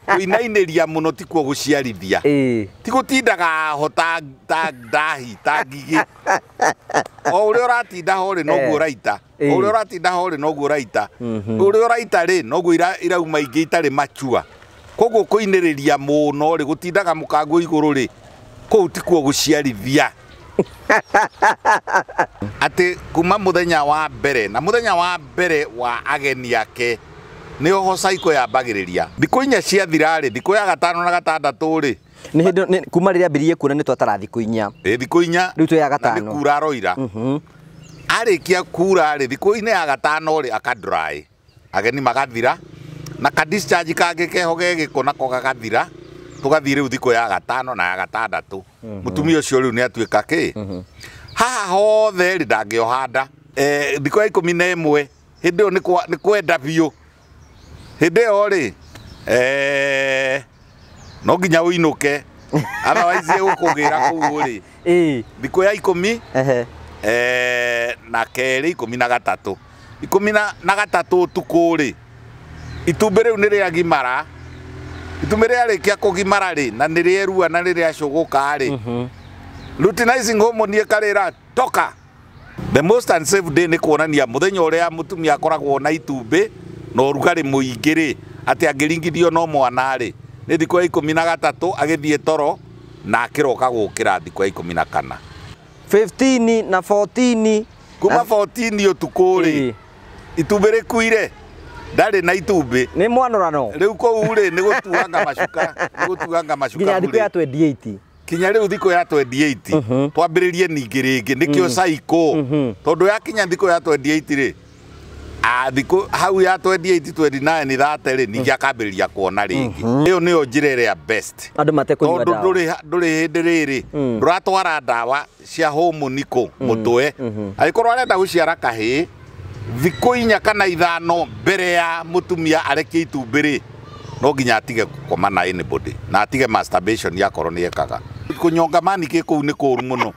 Kuinainĩria mũno tikuo gũciarithia. Ti gũtindaga ho ta ndahi ta ngigĩ. O ũrĩa ũratinda ho rĩ noguo ũraita. O ũrĩa ũratinda ho rĩ noguo ũraita. Ũrĩa ũraita rĩ noguo irauma ingĩ itarĩ machua. Koguo kũinĩrĩria mũno rĩ gũtindaga mũkango igũrũ rĩ kũu tikuo gũciarithia. Atĩ kuma mũthenya wa mbere na mũthenya wa mbere wa ageni ake nĩ oho cycle yambagĩrĩria. Thikũ inya ciathira rĩ, thikũ ya gatano na gatandatũ rĩ nĩ hĩndĩ kuma rĩrĩa ambĩrĩirie kuona nĩ twatara thikũ inya. Ĩ thikũ inya. Rĩu twĩ ya gatano. Na nĩ kura aroira. Arĩkia kura rĩ thikũ-inĩ ya gatano rĩ aka dry. Ageni magathira na ka discharge kangĩ keho ge gĩko nako gagathira. Tũgathiĩ rĩu thikũ ya gatano na ya gatandatũ. Mũtumia ũcio rĩu nĩ atuĩka kĩ? Haha hothe rĩ ndangĩoha nda. Thikũ ya 11 hĩndĩ ĩyo nĩ kwenda biũ. Hĩndĩ ĩyo rĩ no nginya ũinũke otherwise ũkũgĩra kũu rĩ. Thikũ ya 10 na kerĩ 13 13 ũtukũ rĩ itumbĩ rĩu nĩ rĩagimara. Itumbĩ rĩarĩkia kũgimara rĩ na nĩ rĩerua na nĩ rĩacũgũka rĩ luteinizing hormone ĩkarĩra toka. The most unsafe day nĩ kuonania mũthenya ũrĩa mũtumia akoragwo na itumbĩ na ũrugarĩ mũingĩ rĩ atĩ angĩringithio no mwana rĩ nĩ thikũ ya 13 agĩthiĩ toro na akĩroka gũkĩra thikũ ya 14. 15 na 14 kuma 14 ũtukũ rĩ itumbĩ rĩkuire ndarĩ na itumbĩ nĩ mwanorano rĩu kũu rĩ nĩ gũtuanga macuka nĩ gũtuanga macuka nginya thikũ ya 28 kinya rĩu thikũ ya 28 twambĩrĩrie ningĩ rĩngĩ nĩkĩo cycle tondũ yakinya thikũ ya 28 rĩ thikũ hau ya 28 29 30 rĩ ningĩ akambĩrĩria kuona rĩngĩ. Ĩyo nĩyo njĩra ĩrĩa best andũ matekũnyua ndawa tondũ ndũrĩ hĩndĩ rĩrĩ ndũratwara ndawa cia hormone kũ mũtwe. Angĩkorwo arenda gũciara kahĩĩ thikũ 4 kana 5 mbere ya mũtumia arekie itumbĩ rĩ no nginya atige gũkoma na anybody na atige masturbation yakorwo nĩ ekaga. Kũnyonga manike kũu nĩ kũũru mũno.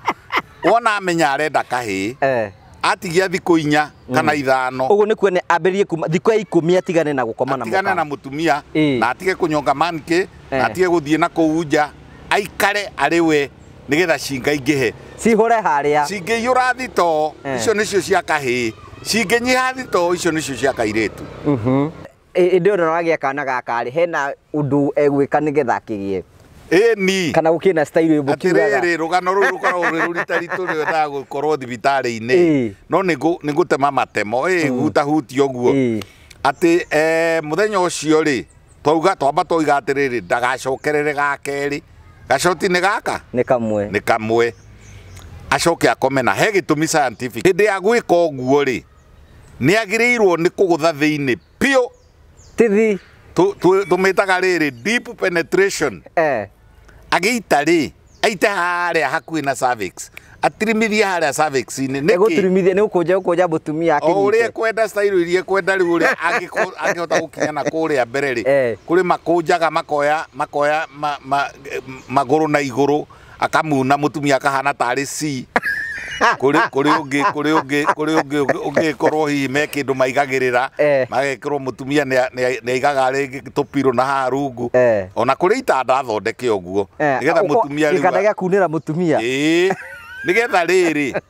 Wona amenya arenda kahĩĩ atigia thikũ 4 kana 5 ũguo nĩ kuone ambĩrĩrie kuma thikũ ya 10 atigane na gũkoma na atigane na mũtumia na atige kũnyonga manike na atige gũthiĩ na kũu nja aikare arĩ we nĩgetha cingaingĩhe cihũre harĩa cingĩiyũra thitoo icio nĩcio cia kahĩĩ cingĩnyiha thitoo icio nĩcio cia kairĩtu. Ĩndĩ ĩyo ndoragĩa kana gaka rĩ hena ũndũ egwĩka nĩgetha akĩgĩe ĩni kana gũkĩrĩ na style ĩmũkiugaga atĩrĩrĩ rũgano rũu rũkoragwo rwĩ rũritaritũ rwendaga gũkorwo thibitarĩ-inĩ no nĩ ngũtema matemo hutahutia ũguo atĩ mũthenya ũcio rĩ twauga twamba twoiga atĩrĩrĩ ndagacokerere ga kerĩ gacoti nĩ gaka nĩ kamwe nĩ kamwe acoke akome na he gĩtũmi scientific. Hĩndĩ ya gwĩka ũguo rĩ nĩ agĩrĩirwo nĩ kũgũtha thĩinĩ biũ tithi tũmĩtaga rĩrĩ deep penetration. Agĩita rĩ aite harĩa hakuhĩ na cervix atirimithie harĩa cervix-inĩ nĩkĩ gũtirimithia nĩ gũkũnja mũtumia akĩnyite o ũrĩa ekwenda style iria ekwenda rĩu ũrĩa angĩhota gũkinya na kũrĩa mbere rĩ kũrĩ makũnjaga makoya magũrũ na igũrũ akamuna mũtumia akahana tarĩ C kũrĩ ũngĩ ũngĩkorwo hihi me kĩndũ maigagĩrĩra magekĩrwo mũtumia nĩ aigaga rĩngĩ tũpirũ na haha rungu ona kũrĩ itanda thondeke ũguo nĩgetha mũtumia rĩu gĩtanda gĩa kunĩra mũtumia nĩgetha rĩrĩ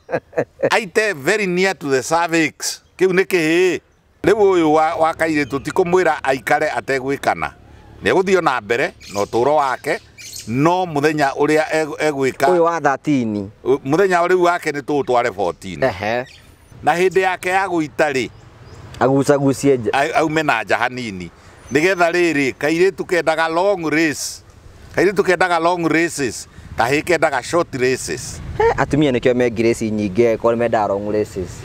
aite very near to the cervix kĩu nĩ kĩhĩĩ. Rĩu ũyũ wa kairĩtu ti kũmwĩra aikare ategwĩkana nĩ egũthiĩ ona mbere na ũtũũro wake no mũthenya ũrĩa egwĩka ũyũ wa 13 mũthenya rĩu wake nĩ tũũtware 14 na hĩndĩ yake ya gũita rĩ agucagucie aume na nja hanini nĩgetha rĩrĩ kairĩtu kendaga long race kairĩtu kendaga long races kahĩĩ kendaga short races. Atumia nĩkĩo me ngirĩci nyingĩ korwo mendaga long races.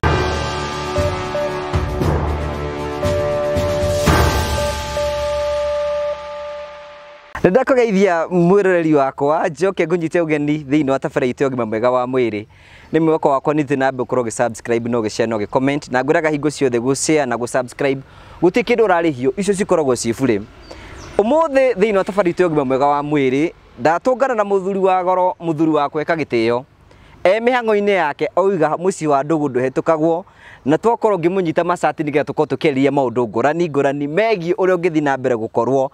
Ndakũgeithia mwĩroreri wakwa njoke ngũnyite ũgeni thĩinĩ wa tabarĩra itũ ya ũgima mwega wa mwĩrĩ. Nĩ mwĩhoko wakwa nĩ na mbere ũkorwo ũgĩ-subscribe na ũgĩ-share na ũgĩ-comment na ngwĩraga hingo ciothe gũ-share na gũ-subscribe gũtirĩ kĩndũ ũrarĩhio icio cikoragwo ciĩ burĩ. Ũmũthĩ thĩinĩ wa tabarĩra itũ ya ũgima mwega wa mwĩrĩ ndatũngana na mũthuri wa goro mũthuri wa kweka gĩtĩo E mĩhang'o-inĩ yake oiga mũciĩ wa ndũgũ ndũhetũkagwo na twakorwo ngĩmũnyita macati nĩgetha tũkorwo tũkĩarĩria maũndũ ngũrani ngũrani megiĩ ũrĩa ũngĩthiĩ na mbere gũkorwo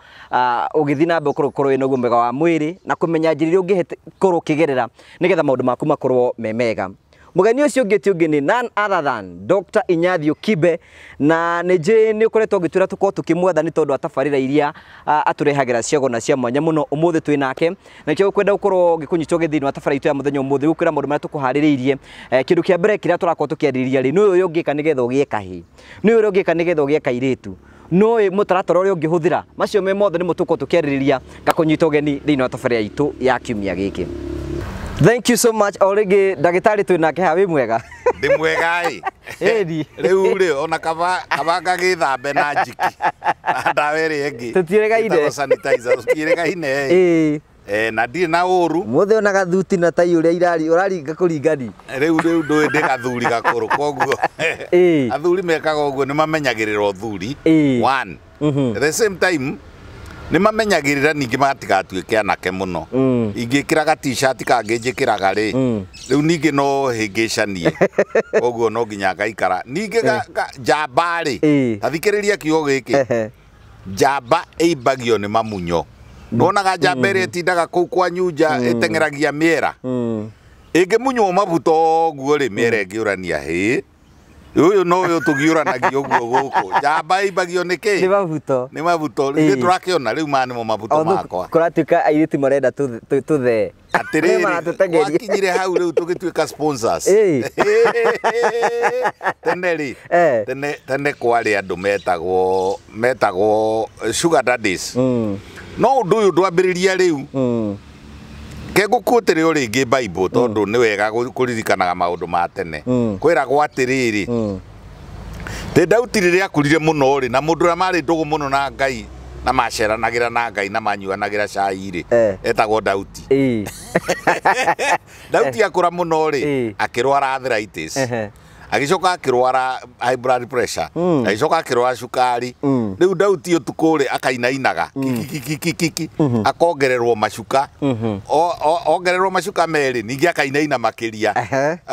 ũgĩthiĩ na mbere gũkorwo wĩna ũgima mwega wa mwĩrĩ na kũmenya njĩra iria ũngĩkorwo ũkĩgerera nĩgetha maũndũ maku makorwo me mega. Mũgeni ũcio ũngĩ ti ũngĩ nĩ none other than Dr. Inyathiũ Kibe, na nĩ njũĩ nĩ ũkoretwo ũgĩtwĩra tũkorwo tũkĩmwetha nĩ tondũ wa tabarĩra iria atũrehagĩra cia goro na cia mwanya mũno. Ũmũthĩ twĩ nake na nĩkĩo ngwenda gũkorwo ngĩkũnyita ũgeni thĩinĩ wa tabarĩra itũ ya mũthenya ũmũthĩ gũkwĩra maũndũ marĩa tũkũharĩrĩirie. Kĩndũ kĩa mbere kĩrĩa tũrakorwo tũkĩarĩrĩria rĩ, nĩ ũyũ ũngĩka nĩgetha ũgĩe kahĩĩ, nĩ ũyũ ũngĩka nĩgetha ũgĩe kairĩtu, nĩ mũtaratara ũrĩa ũngĩhũthĩra. Macio me mothe nĩmo tũkorwo tũkĩarĩrĩria. Ngakũnyita ũgeni thĩinĩ wa tabarĩra itũ ya kiumia gĩkĩ. Thank you so much. O rĩngĩ ndagĩtarĩ twĩ nake haha, wĩ mwega? Ndĩ mwega ĩ. Ĩni. Rĩu rĩ ona kaba kaba ngagĩthambe na njiki na ndawa ĩrĩa ĩngĩ Tũtiĩrĩgaine. ĩtagwo sanitizer, tũtiĩrĩgaine ĩ. Ĩĩ. Na ndirĩ na ũru. Mũthĩ ona gathuti na tai ũrĩa irari ũraringa kũringani. Rĩu ndũĩ ndĩ gathuri gakũrũ koguo Ĩĩ. athuri mekaga ũguo nĩ mamenyagĩrĩra ũthuri. Ĩĩ. One. At the same time nĩ mamenyagĩrĩra ningĩ matigatuĩke anake mũno. Ingĩkĩra ga t-shirt kangĩ njĩkĩraga rĩ, rĩu ningĩ no hĩngĩcanie, koguo no nginya ngaikara ningĩ njamba rĩ. Ta thikĩrĩria kiugo gĩkĩ. Njamba ĩimbagio nĩ mamunyo. Ndonaga njamba ĩrĩa ĩtindaga kũu kwa nyunja ĩteng'eragia mĩera, ĩngĩmunywo mabuto ũguo rĩ, mĩera ĩngĩũrania hĩ ũyũ no ũyũ tũgiũranagia ũguo gũkũ. Njamba ĩimbagio nĩ Nĩ kĩ? mabuto. Nĩ mabuto. Ithuĩ tũrakĩona rĩu maya nĩmo mabuto makwa. Kũratuĩka airĩtu marenda tũthee. Atĩrĩrĩ, maratũteng'eria. gwakinyire hau rĩu tũgĩtuĩka sponsors. Tene rĩ, tene tene kwarĩ andũ metagwo sugar daddies. No ũndũ ũyũ ndwambĩrĩria rĩu. Ke ngũkuĩtĩre o rĩngĩ Bible tondũ nĩ wega kũririkanaga maũndũ ma tene. Kwĩragwo atĩrĩrĩ, tĩ Daudi rĩrĩa akũrire mũno rĩ, na mũndũ ũrĩa marĩ ndũgũ mũno na Ngai na maceranagĩra na Ngai na manyuanagĩra cai rĩ, etagwo Daudi. Daudi akũra mũno rĩ, akĩrwara arthritis, agĩcoka akĩrwara high blood pressure, agĩcoka akĩrwara cukari. Rĩu Daudi ũtukũ rĩ akainainaga kikikikikiki, akongererwo macuka. Ongererwo macuka merĩ, ningĩ akainaina makĩria.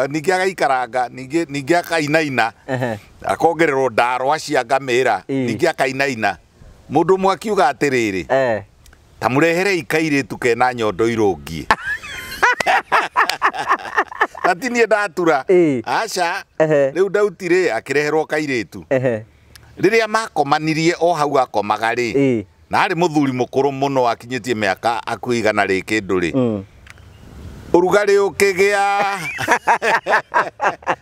Ningĩ agaikaranga, ningĩ akainaina, akongererwo ndarwa cia ngamĩra, ningĩ akainaina. Mũndũ ũmwe akiuga atĩrĩrĩ, ta mũreherei kairĩtu kena nyondo irũngiĩ. Na ti niĩ ndatura. Aca. Rĩu Daudi rĩ akĩreherwo kairĩtu. Rĩrĩa makomanirie o hau akomaga rĩ, na arĩ mũthuri mũkũrũ mũno akinyĩtie mĩaka akuhĩ igana rĩ kĩndũ rĩ, ũrugarĩ ũkĩgĩa,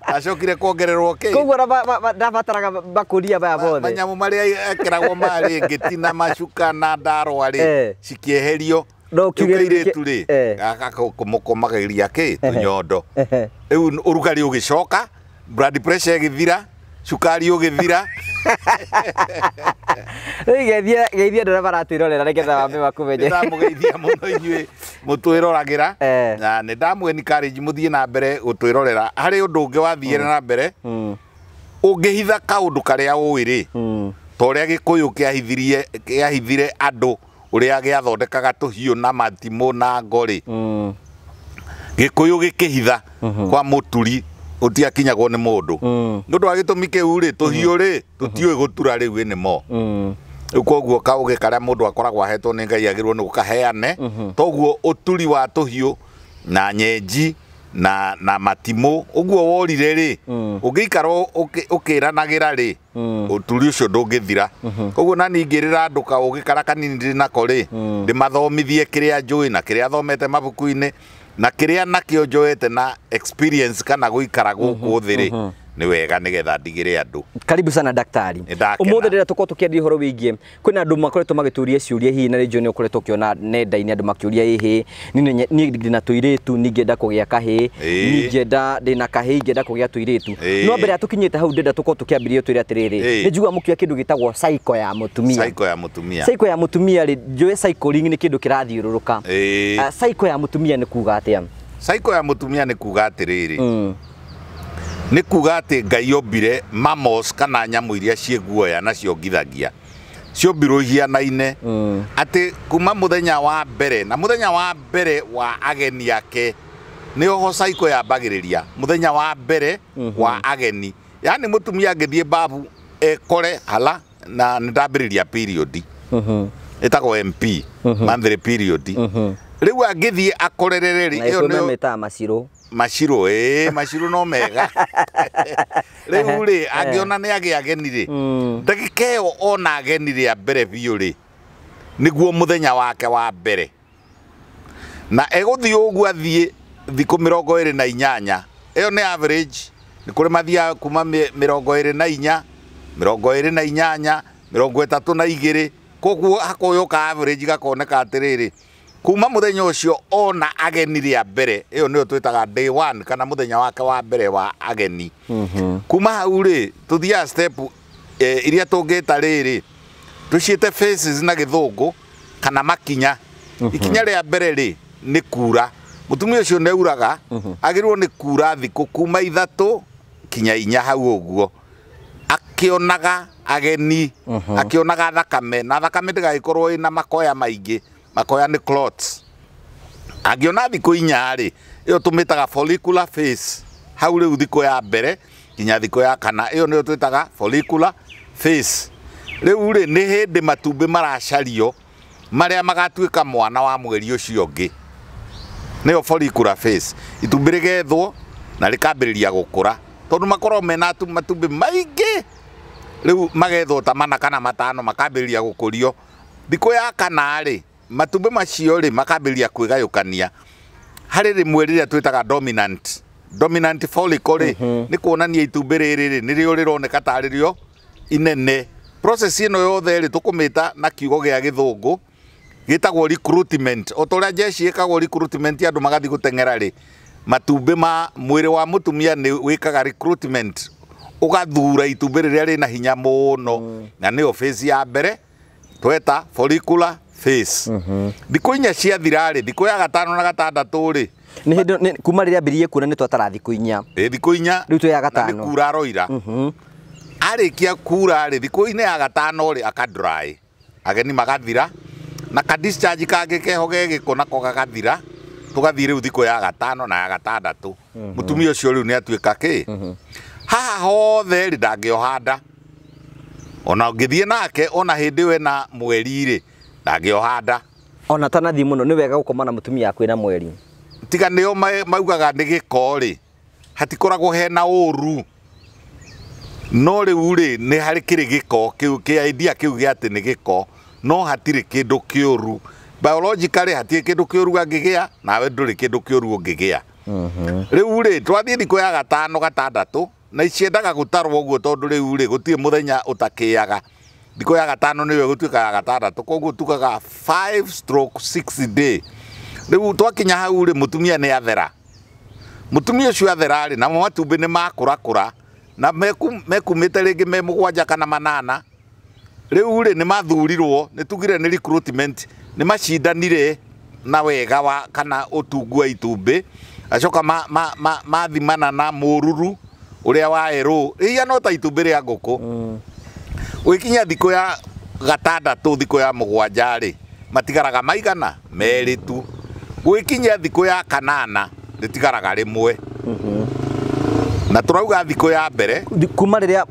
acokire kuongererwo kĩ. Koguo ona ndabataraga makũnia maya mothe. Manyamũ marĩa ekĩragwo marĩ ngĩti na macuka na ndarwa rĩ, cikĩeherio. No Rĩu kiuge kairĩtu rĩ gaka kũmũkomagĩria kĩ tũnyondo. Rĩu ũrugarĩ ũgĩcoka, blood pressure ĩgĩthira, cukari ũgĩthira. Rĩu geithia geithia andũ arĩa maratwĩrorera nĩgetha mambe makũmenye. Nĩndamũgeithia mũno inyuĩ mũtwĩroragĩra, na nĩ ndamũ encourage mũthiĩ na mbere gũtwĩrorera. Harĩ ũndũ ũngĩ wathiire na mbere, ũngĩhitha kaũndũ karĩa ũĩ rĩ, ta ũrĩa Gĩkũyũ kĩahithirie kĩahithire andũ ũrĩa gĩathondekaga tũhiũ na matimũ na ngo rĩ, Gĩkũyũ gĩkĩhitha kwa mũturi ũtiakinyagwo nĩ mũndũ. Nĩ ũndũ wa gĩtũmi kĩu rĩ, tũhiũ rĩ tũtiũĩ gũtura rĩu anymore. Rĩu koguo kaũgĩ karĩa mũndũ akoragwo ahetwo nĩ Ngai agĩrĩirwo nĩ gũkaheane. Toguo ũturi wa tũhiũ na nyenji na matimũ ũguo worire rĩ, ũngĩikara ũkĩranagĩra rĩ, ũturi ũcio ndũngĩthira. Koguo na ningĩrĩra andũ kaũgĩ karĩa kanini ndĩ nako rĩ, ndĩmathomithie kĩrĩa njũĩ na kĩrĩa thomete mabuku-inĩ na kĩrĩa nakĩo njoete na experience kana gũikara gũkũ thĩ rĩ, nĩ wega nĩgetha ndigĩre andũ. Karibu sana daktari. Nĩndakena. Ũmũthĩ ndĩrenda tũkorwo tũkĩaria ũhoro wĩgiĩ kwĩna andũ makoretwo magĩtũria ciũria hihi na rĩngĩ nĩ ũkoretwo ũkĩona nenda-inĩ andũ makĩũria ĩhĩ, niĩ ndĩna tũirĩtu ningĩenda kũgĩa kahĩĩ, ningĩenda ndĩna kahĩĩ ingĩenda kũgĩa tũirĩtu. No mbere ya tũkinyĩte hau ndĩrenda tũkorwo tũkĩambĩrĩria twĩre atĩrĩrĩ, nĩ njiguaga mũkiuga kĩndũ gĩtagwo cycle ya mũtumia. Cycle ya mũtumia. Cycle ya mũtumia rĩ, njũĩ cycling nĩ kĩndũ kĩrathiũrũrũka. Cycle ya mũtumia nĩ kuga atĩa? Cycle ya mũtumia nĩ kuga atĩrĩrĩ, nĩ kuga atĩ Ngai ombire mammals kana nyamũ iria ciĩ guoya na ciongithagia ciombirwo ihianaine, atĩ kuma mũthenya wa mbere na mũthenya wa mbere wa ageni ake Nĩho ho cycle yambagĩrĩria mũthenya wa mbere wa ageni. Yani mũtumia angĩthiĩ babu ekore hala na nĩndambĩrĩria period. Ĩtagwo MP, monthly period. Rĩu angĩthiĩ akorerere rĩ, Na ĩyo ĩyo nĩyo metaga macirũ. Macirũ, ĩĩ, macirũ no mega. Rĩu rĩ, angĩona nĩ agĩa ageni rĩ, ndagĩka ĩyo ona ageni rĩa mbere biũ rĩ, nĩguo mũthenya wake wa mbere. Na egũthiĩ ũguo athiĩ thikũ 28. Ĩyo nĩ average. Nĩ kũrĩ mathiaga kuma 24, 28, 32. Koguo hakoyoka average gakoneka atĩrĩrĩ, kuma mũthenya ũcio ona ageni rĩa mbere, ĩyo nĩyo twĩtaga day one kana mũthenya wake wa mbere wa ageni. Kuma hau rĩ, tũthiaga step iria tũngĩta rĩrĩ, tũciĩte phases na gĩthũngũ kana makinya. Ikinya rĩa mbere rĩ, nĩ kura. Mũtumia ũcio nĩ auraga, agĩrĩirwo nĩ kura thikũ kuma 3 kinya 4 hau ũguo. Akĩonaga ageni, akĩonaga thakame, na thakame ndĩgagĩkorwo ĩna makoya maingĩ. Makoya nĩ clots. Angĩona thikũ 4 rĩ, ĩyo tũmĩtaga follicular phase. Hau rĩu thikũ ya mbere kinya thikũ ya kana, ĩyo nĩyo twĩtaga follicular phase. Rĩu rĩ, nĩ hĩndĩ matumbĩ maracario marĩa magatuĩka mwana wa mweri ũcio ũngĩ. Nĩyo follicular phase. Itumbĩ rĩgethwo na rĩkambĩrĩria gũkũra, tondũ makoragwo mena matumbĩ maingĩ. Rĩu magethwo ta 4 kana 5 makambĩrĩria gũkũrio. Thikũ ya kana rĩ, matumbĩ macio rĩ makambĩrĩria kwĩgayũkania. Harĩ rĩmwe rĩrĩa twĩtaga dominant. Dominant follicle rĩ, nĩ kuonania itumbĩ rĩrĩ rĩ, nĩrĩo rĩroneka tarĩ rĩo inene. Process ĩno yothe rĩ, tũkũmĩta na kiugo gĩa gĩthũngũ gĩtagwo recruitment. O ta ũrĩa jeshi ĩkagwo recruitment andũ magathiĩ gũteng'era rĩ, matumbĩ ma mwĩrĩ wa mũtumia nĩ wĩkaga recruitment, ũgathura itumbĩ rĩrĩa rĩna hinya mũno, na nĩyo phase ya mbere tweta follicular phase. Thikũ 4 ciathira rĩ, thikũ ya 5 na 6 rĩ, Nĩ hĩndĩ kuma rĩrĩa ambĩrĩirie kuona nĩ twatara thikũ 4. Ĩ, thikũ 4. Rĩu twĩ ya Na nĩ gatano. kura aroira. Arĩkia kura rĩ, thikũ-inĩ ya 5 rĩ, aka dry. Ageni magathira, na ka discharge kangĩ keho ge gĩko nako gagathira. Tũgathiĩ rĩu thikũ ya 5 na ya 6. Mũtumia ũcio rĩu nĩ atuĩka kĩ? Haha hothe rĩ, ndangĩoha nda. Ona ũngĩthiĩ nake ona hĩndĩ ĩyo ena mweri rĩ, ndangĩoha nda. Ona tanathiĩ mũno nĩ wega gũkoma na mũtumia waku ena mweri. Tiga nĩo maugaga nĩ gĩko rĩ, hatikoragwo hena ũru. No rĩu rĩ, nĩ harĩ kĩrĩ gĩko kĩu, kĩa idea kĩu gĩa atĩ nĩ gĩko, no hatirĩ kĩndũ kĩũru. Biologically hatirĩ kĩndũ kĩũru angĩgĩa, nawe ndũrĩ kĩndũ kĩũru ũngĩgĩa. Rĩu rĩ, twathiĩ thikũ ya 5 6, na iciendaga gũtarwo ũguo tondũ rĩu rĩ, gũtirĩ mũthenya ũtakĩaga. Thikũ ya 5 nĩyo ĩgũtuĩka ya 6, koguo tugaga 5/6 day. Rĩu twakinya hau rĩ, mũtumia nĩ athera. Mũtumia ũcio athera rĩ, namo matumbĩ nĩ makũrakũra, na mekumĩte rĩngĩ me 7 kana 8. Rĩu rĩ, nĩ mathurirwo, nĩ tugire nĩ recruitment, nĩ macindanire na wega wa kana ũtungu wa itumbĩ, acoka mathimana na mũruru ũrĩa wa erũ, rĩhia no ta itumbĩ rĩa ngũkũ. Ũgĩkinya thikũ ya 6, thikũ ya 7 rĩ, matigaraga maigana 2 tu. Gũgĩkinya thikũ ya 8, rĩtigaraga 1. Na tũrauga thikũ ya mbere Kuma rĩrĩa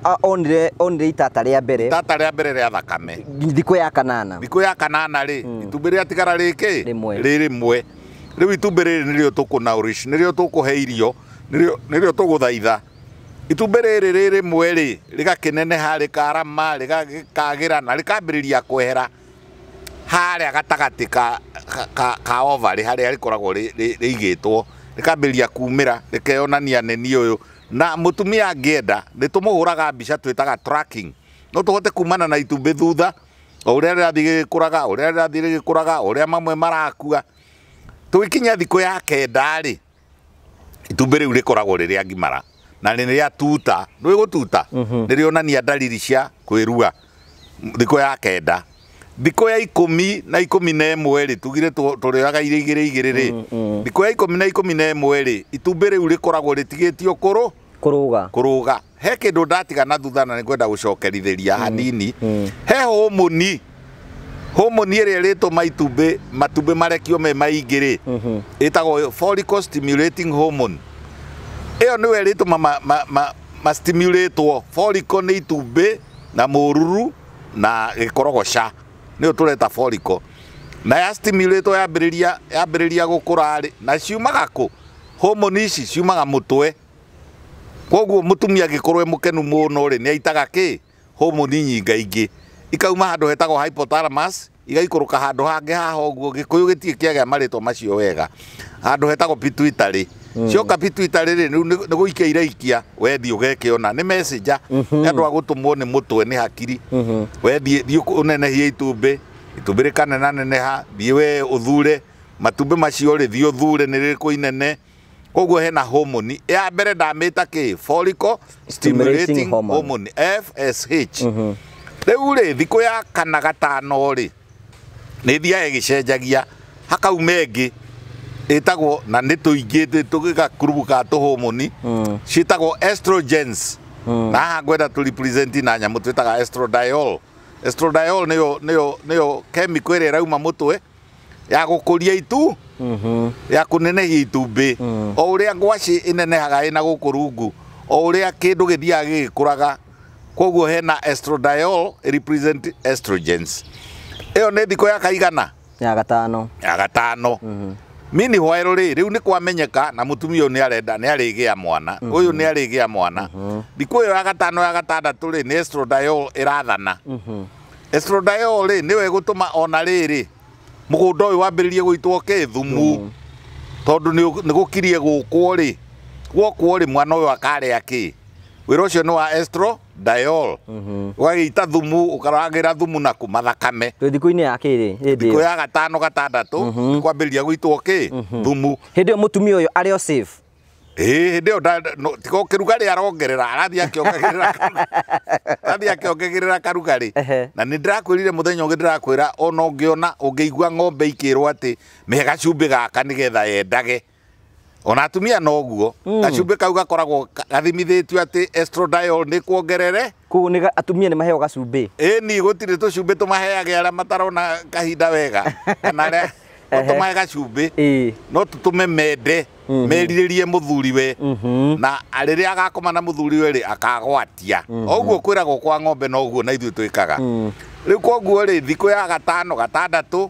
onire itata rĩa mbere, itata rĩa mbere rĩa thakame, thikũ ya 8. Thikũ ya 8 rĩ, itumbĩ rĩatigara rĩkĩ? Rĩmwe. Rĩ rĩmwe. Rĩu itumbĩ rĩrĩ nĩrĩo tũkũnourish, nĩrĩo tũkũhe irio, nĩrĩo tũgũthaitha. Itumbĩ rĩrĩ rĩ rĩmwe rĩ, rĩgakĩneneha, rĩkarama, rĩgakĩagĩra na rĩkambĩrĩria kwehera harĩa gatagatĩ ka ovary harĩa rĩkoragwo rĩigĩtwo, rĩkambĩrĩria kumĩra, rĩkeyonania nĩ niĩ ũyũ. Na mũtumia angĩenda, nĩ tũmũhũraga mbica twĩtaga tracking. No tũhote kumana na itumbĩ thutha, o ũrĩa rĩrathiĩ rĩgĩkũraga, o ũrĩa rĩrathiĩ rĩgĩkũraga, o ũrĩa mamwe marakua. Tũgĩkinya thikũ ya 9 rĩ, itumbĩ rĩu rĩkoragwo rĩrĩa ngimara na nĩ rĩa tuta. Nĩ gũtuta, nĩ rĩonania dalili cia kwĩrua. Thikũ ya 9. Thikũ ya 10 na 11 rĩ, tugire tũrĩoyaga iria igĩrĩ igĩrĩ rĩ. Thikũ ya 10 na 11 rĩ, itumbĩ rĩu rĩkoragwo rĩtigĩtio kũrũ Kũrũga. Kũrũga. He kĩndũ ndatiga na thutha na nĩngwenda gũcokerithĩria hanini. He homoni Hormone ĩrĩa ĩrĩtũma itumbĩ matumbĩ marekio me maingĩ rĩ, ĩtagwo follicle stimulating hormone. Ĩyo nĩyo ĩrĩtũma ma stimulate-wo. Follicle nĩ itumbĩ na mũruru na gĩkorogoca, nĩyo tũreta follicle. Na ya stimulate-wo yambĩrĩria gũkũra rĩ, na ciumaga kũ? Hormone ici ciumaga mũtwe. Koguo mũtumia angĩkorwo e mũkenu mũno rĩ, nĩ aitaga kĩ? Hormone nyingaingĩ. Ikauma handũ hetagwo hypothalamus, igaikũrũka handũ hangĩ haha ũguo, Gĩkũyũ gĩtirĩ kĩagĩa marĩtwa macio wega, handũ hetagwo pituitary. Cioka pituitary rĩ, rĩu nĩ gũikia iraikia, wethi ũgekĩona nĩ messenger, nĩ andũ a gũtũmwo nĩ mũtwe nĩ hakiri. We thiĩ ũnenehie itumbĩ, itumbĩ rĩkanenaneneha, thiĩ we ũthure matumbĩ macio rĩ, thiĩ ũthure nĩ rĩrĩkũ inene. Koguo hena hormone ya mbere ndamĩta kĩ? Follicle stimulating hormone. Hormone, FSH. Rĩu rĩ, thikũ ya kana gatano rĩ, nĩ ĩthiaga ĩgĩcenjagia, hakauma ĩngĩ ĩtagwo, na nĩ tũingĩ tũgĩgakurubu ka tũhormone, ciĩtagwo estrogens. Na haha ngwenda tũ represent na nyamũ twĩtaga estradiol. Estradiol nĩyo chemical ĩrĩa ĩrauma mũtwe ya gũkũria itu, ya kũnenehia itumbĩ. O ũrĩa ngwacĩ ĩnenehaga ĩna gũkũ rungu, o ũrĩa kĩndũ gĩthiaga gĩgĩkũraga. Koguo hena estradiol represent estrogens. Ĩyo nĩ thikũ ya kaigana? Ya gatano. Ya gatano. Meanwhile rĩ, rĩu nĩ kwamenyeka na mũtumia ũyũ nĩ arenda, nĩ arĩgĩa mwana, ũyũ nĩ arĩgĩa mwana. Thikũ ĩyo ya gatano ya gatandatũ rĩ, nĩ estradiol ĩrathana. Estradiol rĩ, nĩyo ĩgũtũma ona rĩrĩ mũgũnda ũyũ wambĩrĩrie gũitwo kĩ? Thumu. Tondũ nĩ gũkirie gũkwo rĩ, gwokwo rĩ, mwana ũyũ akarĩa kĩ? Wĩra ũcio nĩ wa estradiol. Ũgagĩita thumu, ũkaragĩra thumu na kuma thakame. Twĩ thikũ-inĩ ya kĩrĩ hĩndĩ Thikũ ĩyo? ya gatano gatandatũ nĩ kwambĩrĩria gũitwo kĩ? Thumu. Hĩndĩ ĩyo mũtumia ũyũ arĩ o safe? Ĩĩ, hĩndĩ ĩyo tiga kĩrugarĩ arongerera, arathiĩ akĩongagĩrĩra, arathiĩ akĩongagĩrĩra karugarĩ. Na nĩ ndĩrakwĩrire mũthenya ũngĩ, ndĩrakwĩra ona ũngĩona ũngĩigua ng'ombe ikĩrwo atĩ mĩhe gacumbĩ gaka nĩgetha yendage, ona atumia noguo. Gacumbĩ kau gakoragwo gathimithĩtio atĩ estradiol nĩ kuongerere. Koguo nĩ atumia nĩ maheo gacumbĩ? Ĩni, gũtirĩ tũcumbĩ tũmaheage arĩa matarona kahinda wega, kana arĩa no tũmahe gacumbĩ, no tũtũme mende, merirĩrie mũthuriwe, na rĩrĩa agakoma na mũthuriwe rĩ, akagwatia. Oguo kwĩragwo kwa ng'ombe, noguo na ithuĩ twĩkaga rĩu. Koguo rĩ, thikũ ya gatano gatandatũ,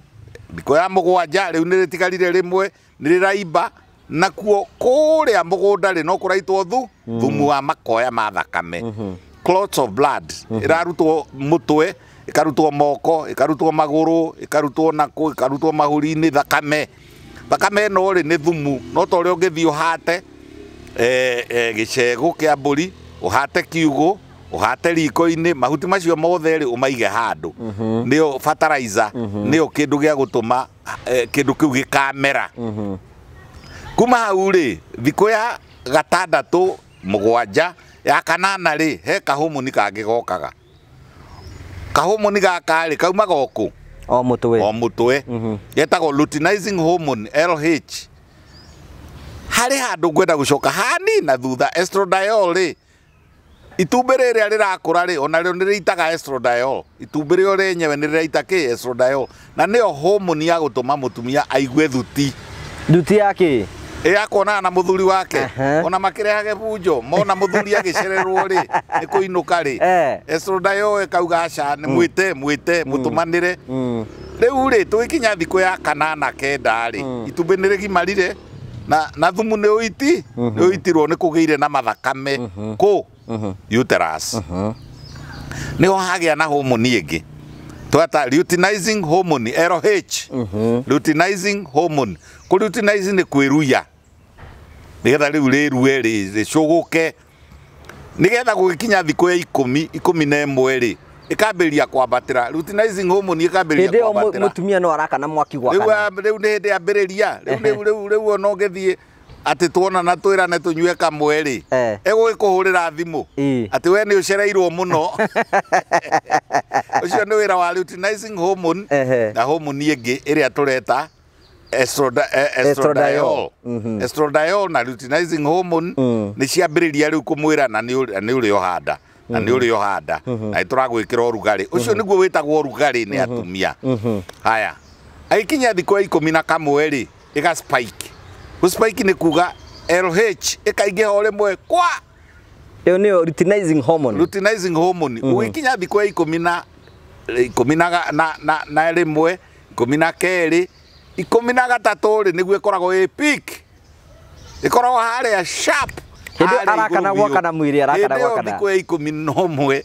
thikũ ya mũgwanja, rĩu nĩ rĩtigarire rĩmwe, nĩ rĩraimba. Nakuo kũrĩa mũgũnda rĩ, no kũraitwo thumu wa makoya ma thakame, clots of blood, ĩrarutwo mũtwe, ĩkarutwo moko, ĩkarutwo magũrũ, ĩkarutwo nakũ, ĩkarutwo mahũri-inĩ, thakame. Thakame ĩno rĩ, nĩ thumu. No ta ũrĩa ũngĩthiĩ ũhate gĩcegũ kĩa mbũri, ũhate kiugũ, ũhate riko-inĩ, mahuti macio mothe rĩ, ũmaige handũ, nĩyo fertilizer, nĩyo kĩndũ gĩa gũtũma kĩndũ kĩu gĩkamera. Kuma hau rĩ, thikũ ya gatandatũ, mũgwanja, ya kanana rĩ, he kahomoni kangĩ gokaga. Kahomoni gaka rĩ, kaumaga o kũ? O mũtwe. O mũtwe. Getagwo luteinizing hormone, LH. Harĩ handũ ngwenda gũcoka hani na thutha. Estradiol rĩ, itumbĩ rĩrĩa rĩrakũra rĩ, ona rĩo nĩ rĩitaga estradiol. Itumbĩ rĩo rĩenyewe nĩ rĩraita kĩ? Estradiol. Na nĩyo hormone ya gũtũma mũtumia aigue thuti. Thuti ya kĩ? Ya kuonana na mũthuri wake. Ona makĩrehage bunjo, mona mũthuri agĩcererwo rĩ, nĩ kũinũka rĩ, estradiol ĩkauga aca, nĩ mwĩte, mwĩte mũtũmanĩre. Rĩu rĩ, tũgĩkinya thikũ ya kanana kenda rĩ, itumbĩ nĩ rĩgimarire na thumu nĩ ũiti, nĩ ũitirwo, nĩ kũgĩire na mathakame kũ uterus. Nĩho hagĩa na hormone ĩngĩ tweta luteinizing hormone, LH. Luteinizing hormone, kũ luteinizing nĩ kwĩruia, nĩgetha rĩu rĩrue rĩ, rĩcũgũke, nĩgetha gũgĩkinya thikũ ya 10, 11 rĩ, ĩkambĩrĩria kwambatĩra. Luteinizing hormone ĩkambĩrĩria Hĩndĩ ĩyo kwambatĩra. Mũtumia no arakana mwaki Rĩu gwakana. Rĩu nĩ hĩndĩ yambĩrĩria rĩu ona ũngĩthiĩ atĩ tuonana twĩrane tũnyue kamwe rĩ, egũgĩkũhũrĩra thimũ atĩ we nĩ ũcereirwo mũno. Ũcio nĩ wĩra wa luteinizing hormone na hormone ĩngĩ ĩrĩa tũreta estradiol. Estradiol na luteinizing hormone nĩ ciambĩrĩria rĩu kũmwĩra na nĩ ũrĩ ũhanda. na nĩ ũrĩ ohanda na nĩ tũragwĩkĩra ũrugarĩ ũcio nĩguo wĩtagwo ũrugarĩ nĩ atumia. Haya, agĩkinya thikũ ya 11 rĩ, ĩga spike. Gũ spike nĩ kuga LH ĩkaingĩha o rĩmwe kwa Ĩyo nĩyo luteinizing hormone. Luteinizing hormone. Ũgĩkinya thikũ ya 11, 12, 13 rĩ, nĩguo ĩkoragwo ĩ peak, ĩkoragwo harĩa sharp. Hĩndĩ ĩyo arakana gwakana mwĩrĩ, arakana gwakana. Thikũ ya 11,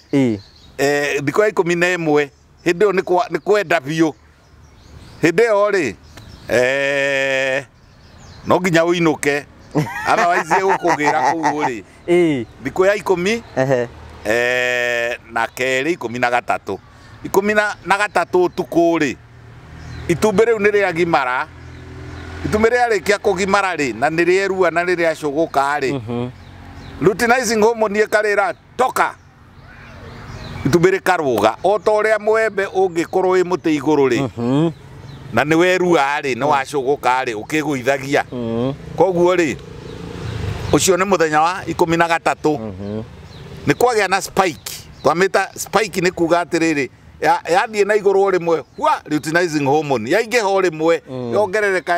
thikũ ya 11, hĩndĩ ĩyo nĩ kwenda biũ. Hĩndĩ ĩyo rĩ, no nginya ũinũke, otherwise ĩgũkũgĩra kũu rĩ. Thikũ ya 12, 13, 13 ũtukũ rĩ, itumbĩ rĩu nĩ rĩagimara. Itumbĩ rĩarĩkia kũgimara rĩ, na nĩ rĩerua na nĩ rĩacũgũka rĩ, luteinizing hormone ĩkarĩra toka, itumbĩ rĩkarũga o ta ũrĩa mwembe ũngĩkorwo wĩ mũtĩ igũrũ rĩ, na nĩ werua rĩ, nĩ wacũgũka rĩ, ũkĩgũithagia. Koguo rĩ, ũcio nĩ mũthenya wa 13. Nĩ kwagĩa na spike. Twamĩta spike nĩ kuga atĩrĩrĩ, yathiĩ na igũrũ o rĩmwe, hua, luteinizing hormone yaingĩha o rĩmwe, yongerereka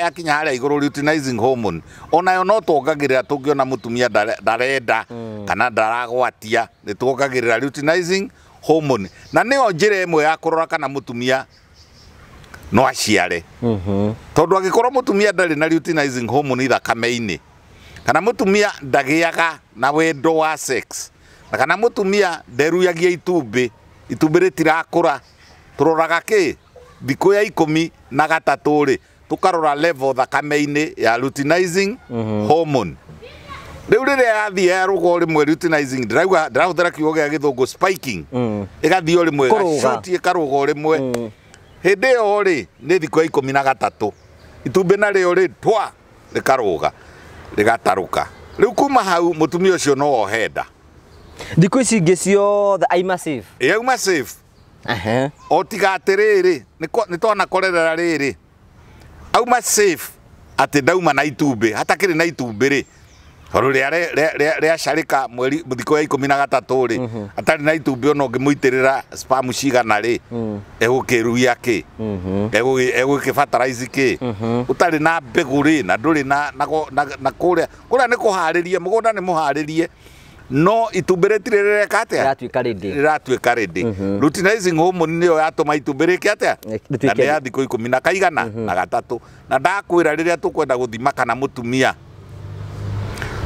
yakinya harĩa igũrũ, luteinizing hormone onayo no tuongagĩrĩra tũngĩona mũtumia ndarenda kana ndaragwatia, nĩ tuongagĩrĩra luteinizing hormone, na nĩyo njĩra ĩmwe ya kũrora kana mũtumia no aciare. Tondũ angĩkorwo mũtumia ndarĩ na luteinizing hormone thakame-inĩ, kana mũtumia ndagĩaga na wendo wa sex, na kana mũtumia nderuyagia itumbĩ, itumbĩ rĩtirakũra, tũroraga kĩ thikũ ya 13 rĩ, tũkarora level thakame-inĩ ya luteinizing hormone. Rĩu rĩrĩa yathiĩ yarũga o rĩmwe luteinizing, ndĩrauga ndĩrahũthĩra kiugo gĩa gĩthũngũ spiking, ĩgathiĩ o rĩmwe, ĩgacoti ĩkarũga o rĩmwe. Hĩndĩ ĩyo rĩ, nĩ thikũ ya 13, itumbĩ narĩo rĩ, twa rĩkarũga rĩgatarũka. Rĩu kuma hau mũtumia ũcio no ohe nda. Thikũ ici ingĩ ciothe aima safe. Auma safe. O tiga atĩrĩrĩ, nĩ twanakorerera rĩrĩ, auma safe atĩ ndauma na itumbĩ, hatakĩrĩ na itumbĩ rĩ, tondũ rĩacarĩka mweri thikũ ya 13 rĩ, atarĩ na itumbĩ, ona ũngĩmũitĩrĩra sperm cigana rĩ, egũkĩruia kĩ, egũkĩbatarize kĩ, ũtarĩ na mbegũ rĩ, na ndũrĩ na kũrĩa kũrĩa nĩ kũharĩrie, mũgũnda nĩ mũharĩrie, no itumbĩ rĩtirĩ rĩreka atĩa? Rĩratuĩka ready. Rĩratuĩka ready. Luteinizing hormone nĩyo yatũma itumbĩ rĩke atĩa? Na nĩ ya thikũ 13. Na ndakwĩra rĩrĩa tũkwenda gũthima kana mũtumia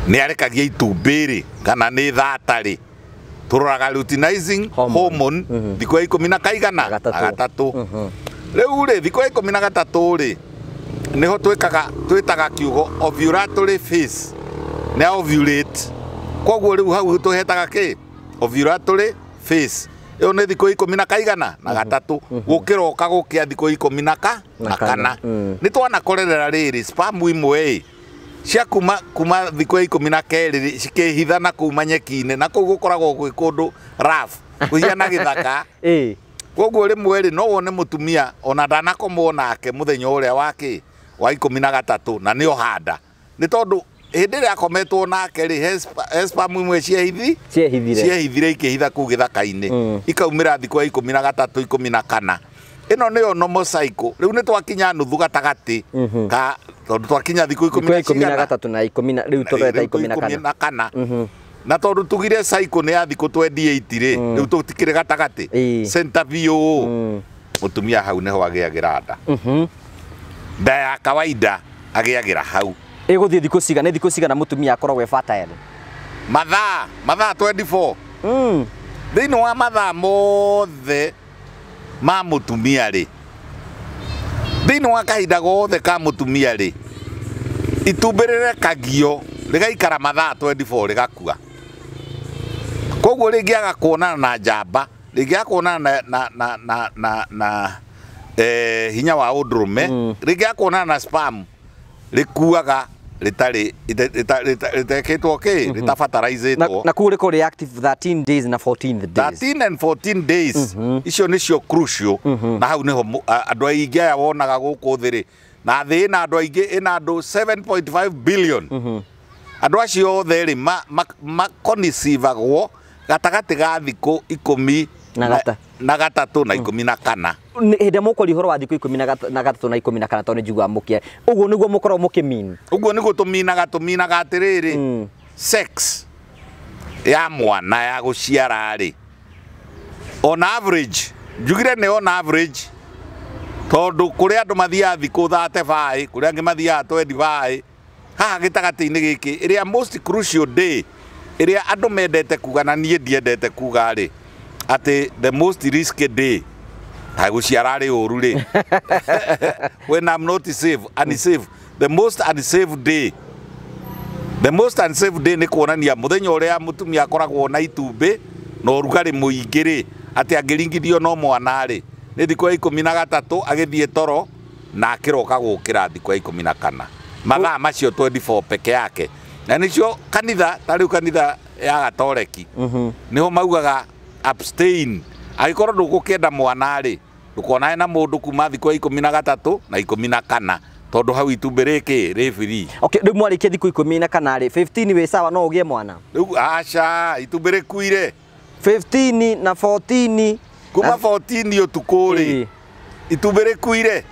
nĩ arekagia itumbĩ rĩ, kana nĩ thata rĩ, tũroraga luteinizing hormone thikũ ya 13. Rĩu rĩ, thikũ ya 13 rĩ, nĩho twĩtaga kiugo ovulatory phase, nĩ ovulate. Koguo rĩu hau tũhetaga kĩ ovulatory phase. Ĩyo nĩ thikũ 13, gũkĩroka gũkĩa thikũ 14. Nĩ twanakorerera rĩrĩ, sperm imwe ĩ cia kuma thikũ ya 12 cikĩhitha na kuma nyeki-inĩ, na kũu gũkoragwo gwĩ kũndũ rough, kũhiana gĩthaka. Koguo rĩmwe rĩ, no wone mũtumia ona ndanakomwo nake mũthenya ũrĩa wa kĩ wa 13, na nĩ ohanda, nĩ tondũ hĩndĩ ĩrĩa akometwo nake rĩ, he sperm imwe ciehithire ikĩhitha kũu gĩthaka-inĩ, ikaumĩra thikũ ya 13, 14. Ĩno nĩyo normal cycle. Rĩu nĩ twakinya nuthu gatagatĩ ka, tondũ twakinya thikũ 13 na 10, rĩu tũreta 14. Na tondũ tugire cycle nĩ ya thikũ 28 rĩ, rĩu tũtikĩrĩ gatagatĩ, center biũ. Mũtumia hau nĩho agĩagĩra nda. Nda ya kawaida agĩagĩra hau. Ĩgũthiĩ thikũ cigana, thikũ cigana mũtumia akoragwo e fertile? Mathaa 24. Thĩinĩ wa mathaa mothe ma mũtumia rĩ, thĩinĩ wa kahinda gothe ka mũtumia rĩ, itumbĩ rĩrekagio rĩgaikara mathaa 24 rĩgakua. Koguo rĩngĩaga kuonana na njamba, rĩngĩaga kuonana na hinya wa ũndũrũme, rĩngĩaga kuonana na sperm, rĩkuaga rĩtarĩ rĩtekĩtwo kĩ, rĩtabataraizĩtwo. Na kũu rĩkorwo rĩ active 13 days na 14 days. 13 and 14 days icio nĩcio crucial, na hau nĩho andũ aingĩ aya wonaga gũkũ thĩ rĩ, na thĩ ĩna andũ aingĩ, ĩna andũ 7.5 billion. Andũ acio othe rĩ, makonicivagwo gatagatĩ ga thikũ ikũmi na gatatũ na 14. Hĩndĩ mũkwaria ũhoro wa thikũ 13 na 14 tondũ nĩnjiguaga mũkĩa ũguo nĩguo mũkoragwo mũkĩmean. Ũguo nĩguo tũminaga atĩrĩrĩ, sex ya mwana ya gũciara rĩ, on average, njugire nĩ on average tondũ kũrĩ andũ mathiaga thikũ 35, kũrĩ angĩ mathiaga 25, haha gĩtagatĩ-inĩ gĩkĩ ĩrĩa most crucial day ĩrĩa andũ mendete kuga na niĩ ndiendete kuga rĩ, atĩ the most risky day ta gũciara rĩ ũru rĩ, when I'm not safe, unsafe, the most unsafe day, the most unsafe day nĩ kuonania mũthenya ũrĩa mũtumia akoragwo na itumbĩ na ũrugarĩ mũingĩ rĩ, atĩ angĩringithio no mwana rĩ, nĩ thikũ ya 13 agĩthiĩ toro na akĩroka gũkĩra thikũ ya 14, mathaa macio 24 peke yake. Na nĩcio kanitha ta rĩu kanitha ya Gatoreki nĩho maugaga abstain, angĩkorwo ndũgũkĩenda mwana rĩ, ndũkonane na mũndũ kuma thikũ ya 13 na 14 tondũ hau itumbĩ rĩkĩ rĩ free. Okay, rĩu mwarĩkia thikũ 14 rĩ, 15 wĩ sawa no ũgĩe mwana? Rĩu aca, itumbĩ rĩkuire 15 na 14, kuma 14 ũtukũ rĩ, itumbĩ rĩkuire,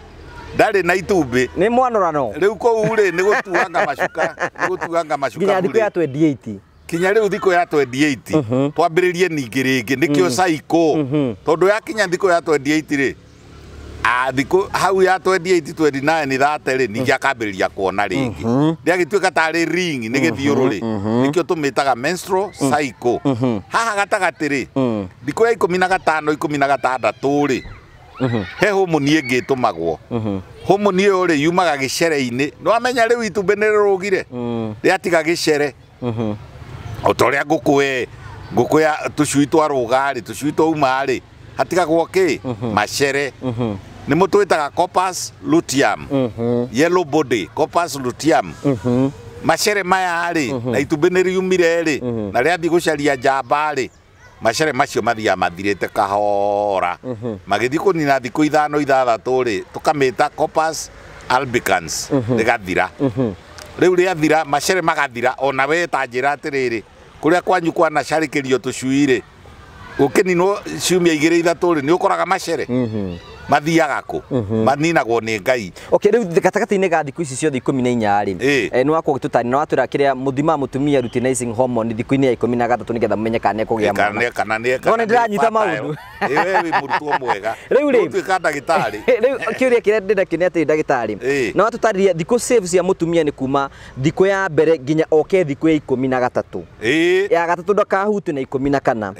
ndarĩ na itumbĩ, nĩ mwanorano. Rĩu kũu rĩ nĩ gũtuanga macuka, nĩ gũtuanga macuka nginya thikũ ya 28, kinya rĩu thikũ ya 28 twambĩrĩrie ningĩ rĩngĩ, nĩkĩo cycle, tondũ yakinya thikũ ya 28 rĩ, thikũ hau ya 28 29 30 rĩ, ningĩ akambĩrĩria kuona rĩngĩ, rĩagĩtuĩka tarĩ ring, nĩ gĩthiũrũrĩ, nĩkĩo tũmĩtaga menstrual cycle. Haha gatagatĩ rĩ, thikũ ya 15 16 rĩ, he homoni ĩngĩ ĩtũmagwo. Homoni ĩyo rĩ yumaga gĩcere-inĩ, nĩwamenya rĩu itumbĩ nĩ rĩrũgire, rĩatiga gĩcere, o ta ũrĩa ngũkũ ngũkũ ya tũcui twarũga rĩ, tũcui twauma rĩ, hatigagwo kĩ macere, nĩmo twĩtaga corpus luteum, yellow body corpus luteum. Macere maya rĩ, na itumbĩ nĩ riumire rĩ, na rĩathiĩ gũcaria njamba rĩ, macere macio mathiaga mathirĩte kahora, magĩthiĩ kũnina thikũ 5 6 rĩ, tũkamĩta corpus albicans, rĩgathira. Rĩu rĩathira, macere magathira, ona we ta njĩra atĩrĩrĩ, kũrĩa kwanyu kwanacarĩkĩrio tũcui rĩ, gũkĩninwo ciumia 2 3 rĩ, nĩ ũkoraga macere mathiaga kũ, maninagwo nĩ Ngai. Okay, rĩu gatagatĩ-inĩ ga thikũ ici ciothe 14 rĩ, nĩ wakorwo ũgĩtũtarĩria na watwĩra kĩrĩa mũthima mũtumia luteinizing hormone thikũ-inĩ ya 13 nĩgetha mũmenye kana nĩekũgĩa mwana. Kana nĩ No nĩndĩranyita maũndũ. We wĩ mũrutwo mwega. Rĩu rĩ, ũtuĩka ndagĩtarĩ. Rĩu kĩũria kĩrĩa ndĩrenda kĩo nĩ atĩ ndagĩtarĩ, na watũtarĩria thikũ safe cia mũtumia nĩ kuma thikũ ya mbere nginya oke thikũ ya 13. Ya gatatũ ndakahutio na 14.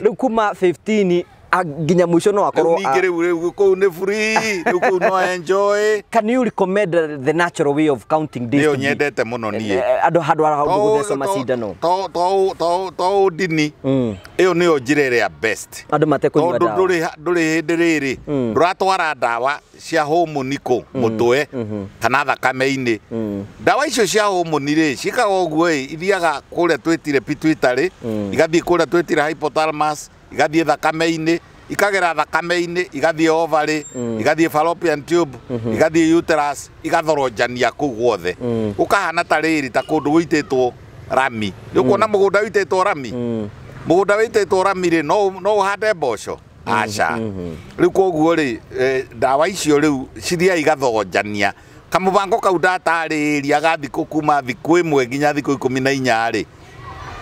Rĩu kuma 15 nginya mũico no akorwo ningĩ rĩu kũu nĩ free, rĩu kũu no enjoy. Can you recommend the natural way of counting days? Nĩyo nyendete mũno niĩ. Andũ handũ ha gũthecwo macindano. To ndini ĩyo nĩyo njĩra ĩrĩa best. Andũ matekũnyua ndawa. Tondũ ndũrĩ hĩndĩ rĩrĩ ndũratwara ndawa cia homoni kũ mũtwe kana thakame-inĩ. Ndawa icio cia homoni rĩ ciĩkaga ũguo ĩ, ithiaga kũrĩa twĩtire pituitary, igathiĩ kũrĩa twĩtire hypothalamus, igathiĩ thakame-inĩ, ikagera thakame-inĩ, igathiĩ ovary, igathiĩ fallopian tube, igathiĩ uterus, igathorojania kũu guothe. Gũkahana ta rĩrĩ ta kũndũ gũitĩtwo rami. Nĩ ũkuona mũgũnda ũitĩtwo rami? Mũgũnda ũitĩtwo rami rĩ, no ũhande mboco? Aca. Rĩu koguo rĩ, ndawa icio rĩu cithiaga igathonjania. Kamũbango kau ndatarĩria ga thikũ kuma thikũ 1 nginya thikũ 14 rĩ,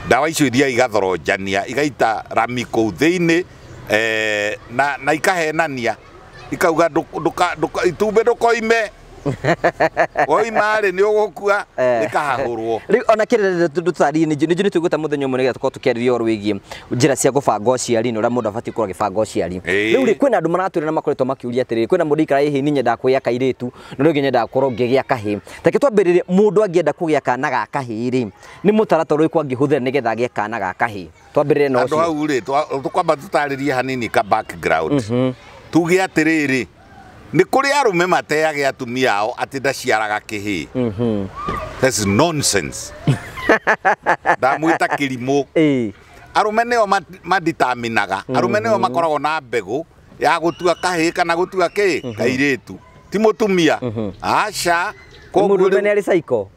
ndawa icio ithiaga igathonjania, igaita rami kũu thĩinĩ, na ikahenania, ikauga itumbĩ ndũkoime, woima rĩ nĩ ũgũkua, rĩkahahũrwo. Rĩu ona kĩrĩa tũtarĩrie nĩ nĩ tũgũta mũthenya ũmwe nĩgetha tũkorwo tũkĩarĩria ũhoro wĩgiĩ njĩra cia gũbanga ũciari na ũrĩa mũndũ abatiĩ gũkorwo agĩbanga ũciari. Rĩu rĩ, kwĩna andũ maratwĩra na makoretwo makĩũria atĩrĩrĩ, kwĩna mũndũ aikara ĩhĩ niĩ nyendaga kũgĩa kairĩtu na rĩu nyendaga gũkorwo ngĩgĩa kahĩĩ. Reke twambĩrĩrie, mũndũ angĩenda kũgĩa kana ga kahĩĩ rĩ, nĩ mũtaratara ũrĩkũ angĩhũthĩra nĩgetha agĩe kana ga kahĩĩ? Twambĩrĩrie na Andũ ũcio. hau rĩ, tũkwamba tũtarĩrie hanini ka background. Tuge atĩrĩrĩ, nĩ kũrĩ arũme mateage atumia ao atĩ ndaciaraga kĩhĩĩ. That's nonsense. Ndamwĩta kĩrimũ. Arũme nĩo maditaminaga, arũme nĩo makoragwo na mbegũ ya gũtua kahĩĩ kana gũtua kĩĩ kairĩtu, ti mũtumia. Aca. Mũndũrũme nĩ arĩ psycho.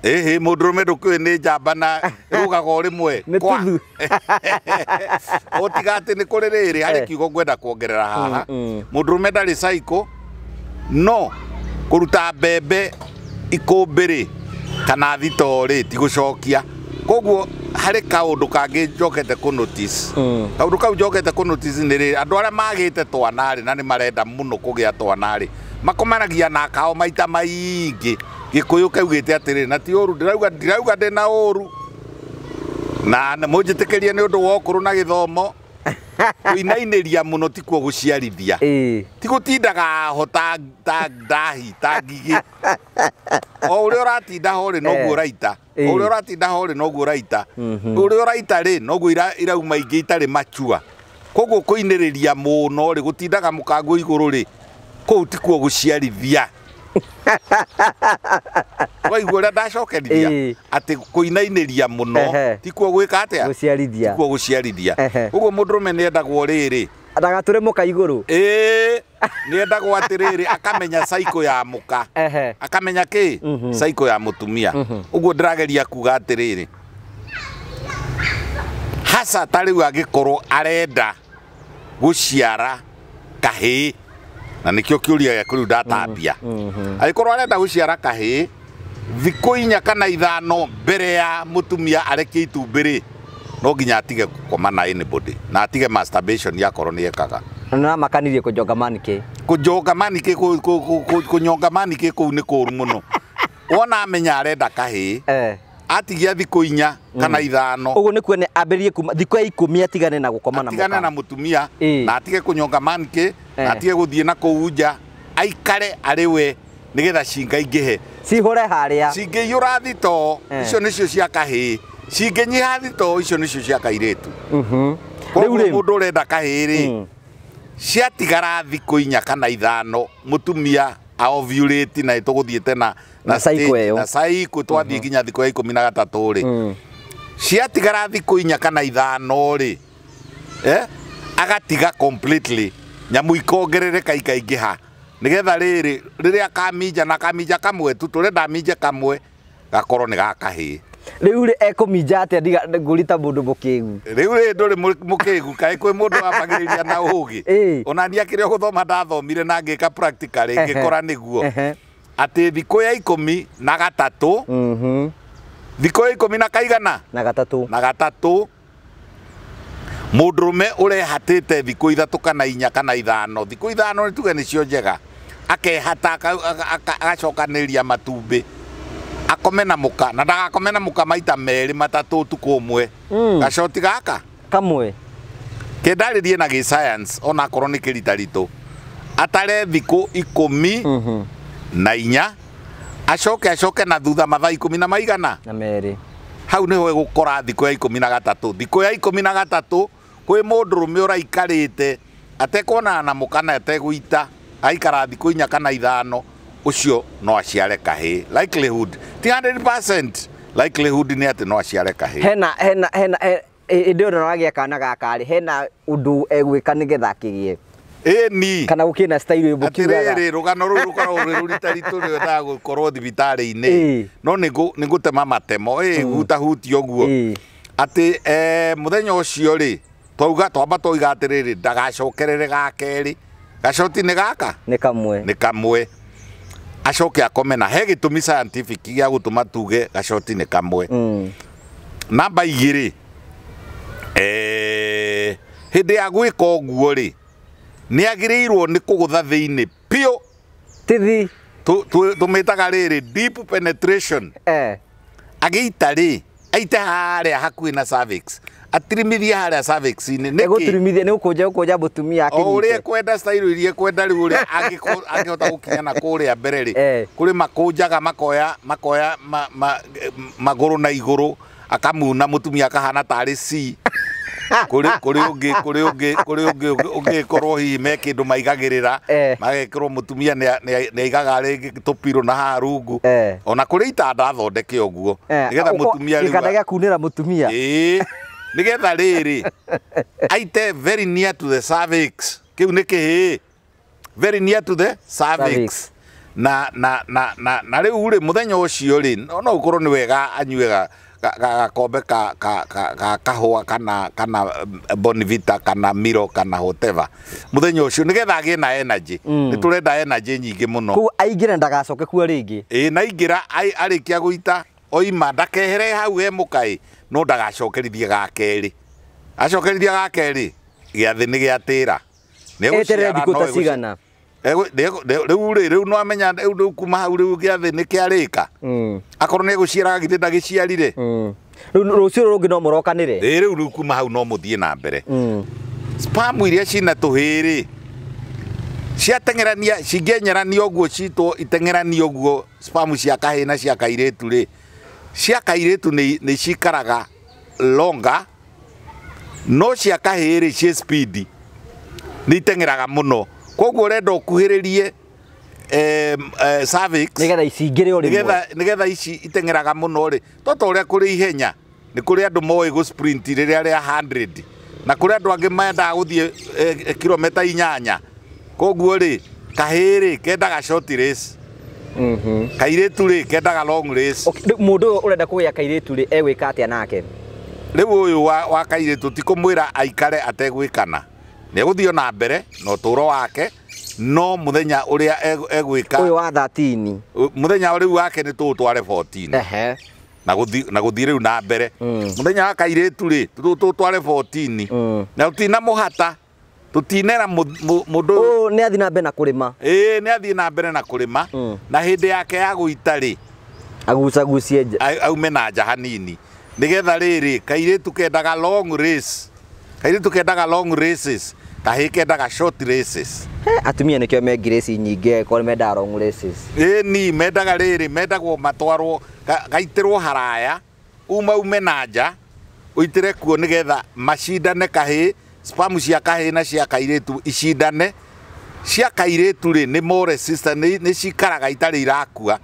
Ĩhĩ, mũndũrũme ndũkĩũĩ nĩ njamba na rũgaga o rĩmwe. Nĩ Kwa. tuthu. Ũtiga atĩ nĩ kũrĩ rĩrĩ harĩ Eh. kiugo ngwenda kuongerera haha. Mm, mm. Mũndũrũme ndarĩ cycle, no kũruta mbembe ikũmbĩ rĩ kana thitoo rĩ ti gũcokia. Koguo harĩ kaũndũ kangĩ njokete kũ notice. Mm. Kaũndũ kau njokete kũ notice nĩ rĩrĩ, andũ arĩa magĩte twana rĩ na nĩ marenda mũno kũgĩa twana rĩ, makomanagia na akao maita maingĩ. Gĩkũyũ kaugĩte atĩrĩrĩ, na ti ũru, ndirauga ndĩna ũru, na mũnjĩtĩkĩrie nĩ ũndũ wa ũkũrũ na gĩthomo, kũinainĩria mũno tikuo gũciarithia. Ĩĩ. Ti gũtindaga ho ta ndahi ta ngigĩ. O ũrĩa ũratinda ho rĩ noguo Eh. ũraita. O Ĩĩ. ũrĩa ũratinda ho rĩ noguo ũraita. Ũrĩa ũraita rĩ noguo irauma ingĩ itarĩ machua. Koguo kũinĩrĩria mũno rĩ, gũtindaga mũkango igũrũ rĩ, kũu tikuo gũciarithia. Waigua ũrĩa ndacokerithia? Ĩĩ. Atĩ kũinainĩria mũno Ehe. tikuo gwĩka atĩa? Gũciarithia. Tikuo gũciarithia. Ehe. Ũguo mũndũrũme nĩendagwo rĩrĩ, Ndagatũre mũka igũrũ. ĩĩ, nĩendagwo atĩrĩrĩ, akamenya cycle ya mũka. Ehe. Akamenya kĩ? Cycle ya mũtumia. Ũguo ndĩrageria kuga atĩrĩrĩ, hasa ta rĩu angĩkorwo arenda gũciara kahĩĩ, na nĩkĩo kĩũria gĩaku rĩu ndatambia. Angĩkorwo arenda gũciara kahĩĩ, thikũ 4 kana 5 mbere ya mũtumia arekie itumbĩ rĩ, no nginya atige gũkoma na anybody, na atige masturbation yakorwo nĩ ekaga. Na nĩramakanirie kũnjonga manike. Kũnjonga manike, kũnyonga manike kũu nĩ kũũru mũno. Wona amenya arenda kahĩĩ, Eh. atigia thikũ 4 kana 5. Ũguo nĩ kuona ambĩrĩrie kuma thikũ ya 10 atigane na gũkoma na atigane mũka. na mũtumia, Ĩĩ. na atige kũnyonga manike, na Eh. atige gũthiĩ na kũu nja, aikare arĩ we nĩgetha cingaingĩhe. Cihũre harĩa. Cingĩiyũra thitoo, Eh. icio nĩcio cia kahĩĩ. Cingĩnyiha thitoo, icio nĩcio cia kairĩtu. Mhm. Rĩu Koguo rĩ. mũndũ ũrenda kahĩĩ rĩ, Mm. ciatigara thikũ 4 kana 5 mũtumia aovulate na tũgũthiĩte na Na cycle stage- ĩyo. na cycle twathiĩ nginya thikũ ya 13 rĩ, Mm. ciatigara thikũ 4 kana 5 rĩ, agatiga completely, nyamũ ikongerereka ikaingĩha, nĩgetha rĩrĩ rĩrĩa kaminja na kaminja kamwe tu, tũrenda minje kamwe gakorwo nĩ ga kahĩĩ. Rĩu rĩ ekũminja atĩa ndiga ngũri ta mũndũ mũkĩgu? Rĩu rĩ ndũrĩ mũkĩgu, kaĩ kwĩ mũndũ wambagĩrĩria na ũgĩ? Ĩĩ. Ona niĩ akĩrĩ o gũthoma ndathomire na ngĩka practically, Ehe. ngĩkora nĩguo. Ehe. Atĩ thikũ ya 13, Mhm. thikũ ya 10 na kaigana? Na gatatũ. Na gatatũ, mũndũrũme ũrehatĩte thikũ 3 kana 4 kana 5, thikũ 5 nĩ tuge nĩcio njega, akehata agacokanĩrĩria matumbĩ, akome na mũka, na ndagakome na mũka maita 2 3 ũtukũ ũmwe. Mm. Gacoti gaka Kamwe. kendarĩrie na gĩ-science onakorwo nĩ kĩritaritũ, atare thikũ 14, Mhm. acoke na thutha mathaa 10 na maigana? Na 2. Hau nĩho ĩgũkora thikũ ya 13. Thikũ ya 13 kwĩ mũndũrũme ũraikarĩte atekuonana na mũka na ategũita, aikara thikũ 4 kana 5, ũcio no aciare kahĩĩ. Likelihood ti 100%, likelihood nĩ atĩ no aciare kahĩĩ. Hena hena hena hĩndĩ ĩyo ndoragĩa kana gaka rĩ, hena ũndũ egwĩka nĩgetha akĩgĩe? Ĩni. Kana gũkĩrĩ na style mũkiugaga? Atĩrĩrĩ, rũgano rũu rũkoragwo rwĩ rũritaritũ rwendaga gũkorwo thibitarĩ-inĩ. Ĩĩ. No nĩ ngũtema matemo, ĩĩ, hutahutia ũguo. Ĩĩ. Atĩ mũthenya ũcio rĩ, twauga twamba twoiga atĩrĩrĩ, ndagacokerere ga kerĩ. Gacoti nĩ gaka? Nĩ kamwe. Nĩ kamwe. Acoke akome na he gĩtũmi scientific gĩa gũtũma tuge gacoti nĩ kamwe. Mm. Namba 2, hĩndĩ ya gwĩka ũguo rĩ, nĩ agĩrĩirwo nĩ kũgũtha thĩinĩ piũ. Tithi. Tũmĩtaga rĩrĩ deep penetration. Eh. Agĩita rĩ, aite harĩa hakuhĩ na cervix, atirimithie harĩa cervix-inĩ. Nĩkĩ? Egũtirimithia nĩ gũkũnja mũtumia O ũrĩa akĩnyite. ekwenda style iria ekwenda rĩu ũrĩa angĩhota gũkinya na kũrĩa mbere rĩ, Eh. kũrĩ makũnjaga makoya magũrũ na igũrũ, akamuna mũtumia akahana tarĩ C. Kũrĩ ũngĩ kũrĩ ũngĩ kũrĩ ũngĩ ũngĩkorwo hihi me kĩndũ maigagĩrĩra, Eh. magekĩrwo mũtumia nĩ aigaga rĩngĩ tũpirũ na haha rungu. Eh. Ona kũrĩ itanda thondeke ũguo, Eh, nĩgetha mũtumia rĩu gĩkanda gĩa kunĩra mũtumia. Ĩĩ, nĩgetha rĩrĩ aite very near to the cervix, kĩu nĩ kĩhĩĩ, very near to the cervix, Cervix. Na na na na na rĩu rĩ mũthenya ũcio rĩ no ũkorwo nĩ wega anyue gakombe ka kahũa kana Bonvita kana Milo kana whatever mũthenya ũcio nĩgetha agĩe na energy. Nĩ tũrenda energy nyingĩ mũno. Koguo aingĩra ndagacoke kuo rĩngĩ. Ĩĩ, na aingĩra arĩkia gũita oima ndakehere hau he mũkaĩ, no ndagacokerithie ga kerĩ. Acokerithia ga kerĩ gĩathĩ nĩ gĩatĩra. Eterere thikũ ta cigana? Rĩu rĩ rĩu no amenya rĩu kuma hau rĩu gĩathĩ nĩ kĩarĩka. Akorwo nĩ egũciaraga githĩ ndagĩciarire. Rĩu rũciũ rũngĩ no mũrokanĩre. Ĩĩ, rĩu kuma hau no mũthiĩ na mbere. Sperm iria cina tũhĩĩ rĩ ciateng'erania cingĩenyerania ũguo citwo iteng'erania ũguo sperm cia kahĩĩ na cia kairĩtu rĩ, cia kairĩtu nĩ cikaraga longer, no cia kahĩĩ rĩ ciĩ speed nĩ iteng'eraga mũno. Koguo ũrenda ũkuhĩrĩrie cervix nĩgetha icingĩre o rĩmwe, nĩgetha ici iteng'eraga mũno rĩ, to ta ũrĩa kũrĩ ihenya nĩ kũrĩ andũ moĩ gũ sprint rĩrĩa rĩa 100 na kũrĩ andũ angĩ mendaga gũthiĩ kilomita 8. Koguo rĩ kahĩĩ rĩ kendaga short race, kairĩtu rĩ kendaga long race. Mũndũ ũyũ ũrenda kũgĩa kairĩtu rĩ egwĩka atĩa nake? Rĩu ũyũ wa kairĩtu ti kũmwĩra aikare ategwĩkana, nĩ egũthiĩ na mbere na ũtũũro wake, no mũthenya ũrĩa egwĩka ũyũ wa 13 mũthenya rĩu wake nĩ tũũtware 14 na gũthiĩ rĩu na mbere. Mũthenya wa kairĩtu rĩ tũũtware 14 na tũtina mũhata tũtinera mũndũ ũyũ nĩ athiĩ na mbere na kũrĩma. Ĩĩ, nĩ athiĩ na mbere na kũrĩma, na hĩndĩ yake ya gũita rĩ agucagucie nja, aume na nja hanini nĩgetha rĩrĩ kairĩtu kendaga long race, kairĩtu kendaga long races, kahĩĩ kendaga short races. Atumia nĩkĩo me ngirĩci nyingĩ korwo mendaga long races. Ĩĩ, ni mendaga rĩrĩ mendagwo matwarwo gaitĩrwo haraya ume na nja ũitĩre kuo nĩgetha macindane kahĩĩ, sperm cia kahĩĩ na cia kairĩtu icindane. Cia kairĩtu rĩ nĩ more resistant, nĩ cikaraga itarĩ irakua,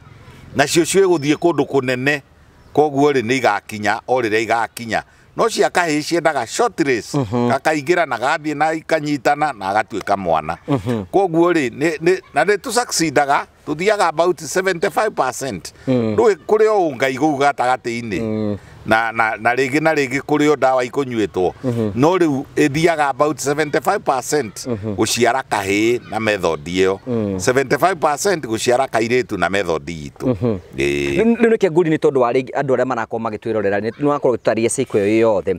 nacio ciĩ gũthiĩ kũndũ kũnene, koguo rĩ nĩ igakinya o rĩrĩa igakinya. No cia kahĩĩ ciendaga short race, gakaingĩra na gathiĩ na ikanyitana na agatuĩka mwana. Koguo rĩ na nĩ tũsucceedaga, tũthiaga about 75%. Ndũĩ kũrĩ o ũngai kũu gatagatĩ-inĩ na rĩngĩ na rĩngĩ kũrĩ o ndawa ikũnyuĩtwo, no rĩu ĩthiaga about 75% gũciara kahĩĩ na method ĩyo, 75% gũciara kairĩtu na method itũ. Rĩu nĩkĩo ngũri nĩ tondũ wa rĩngĩ andũ arĩa marakorwo magĩtwĩrorera nĩ wakorwo ũgĩtũtarĩria cycle ĩyo yothe.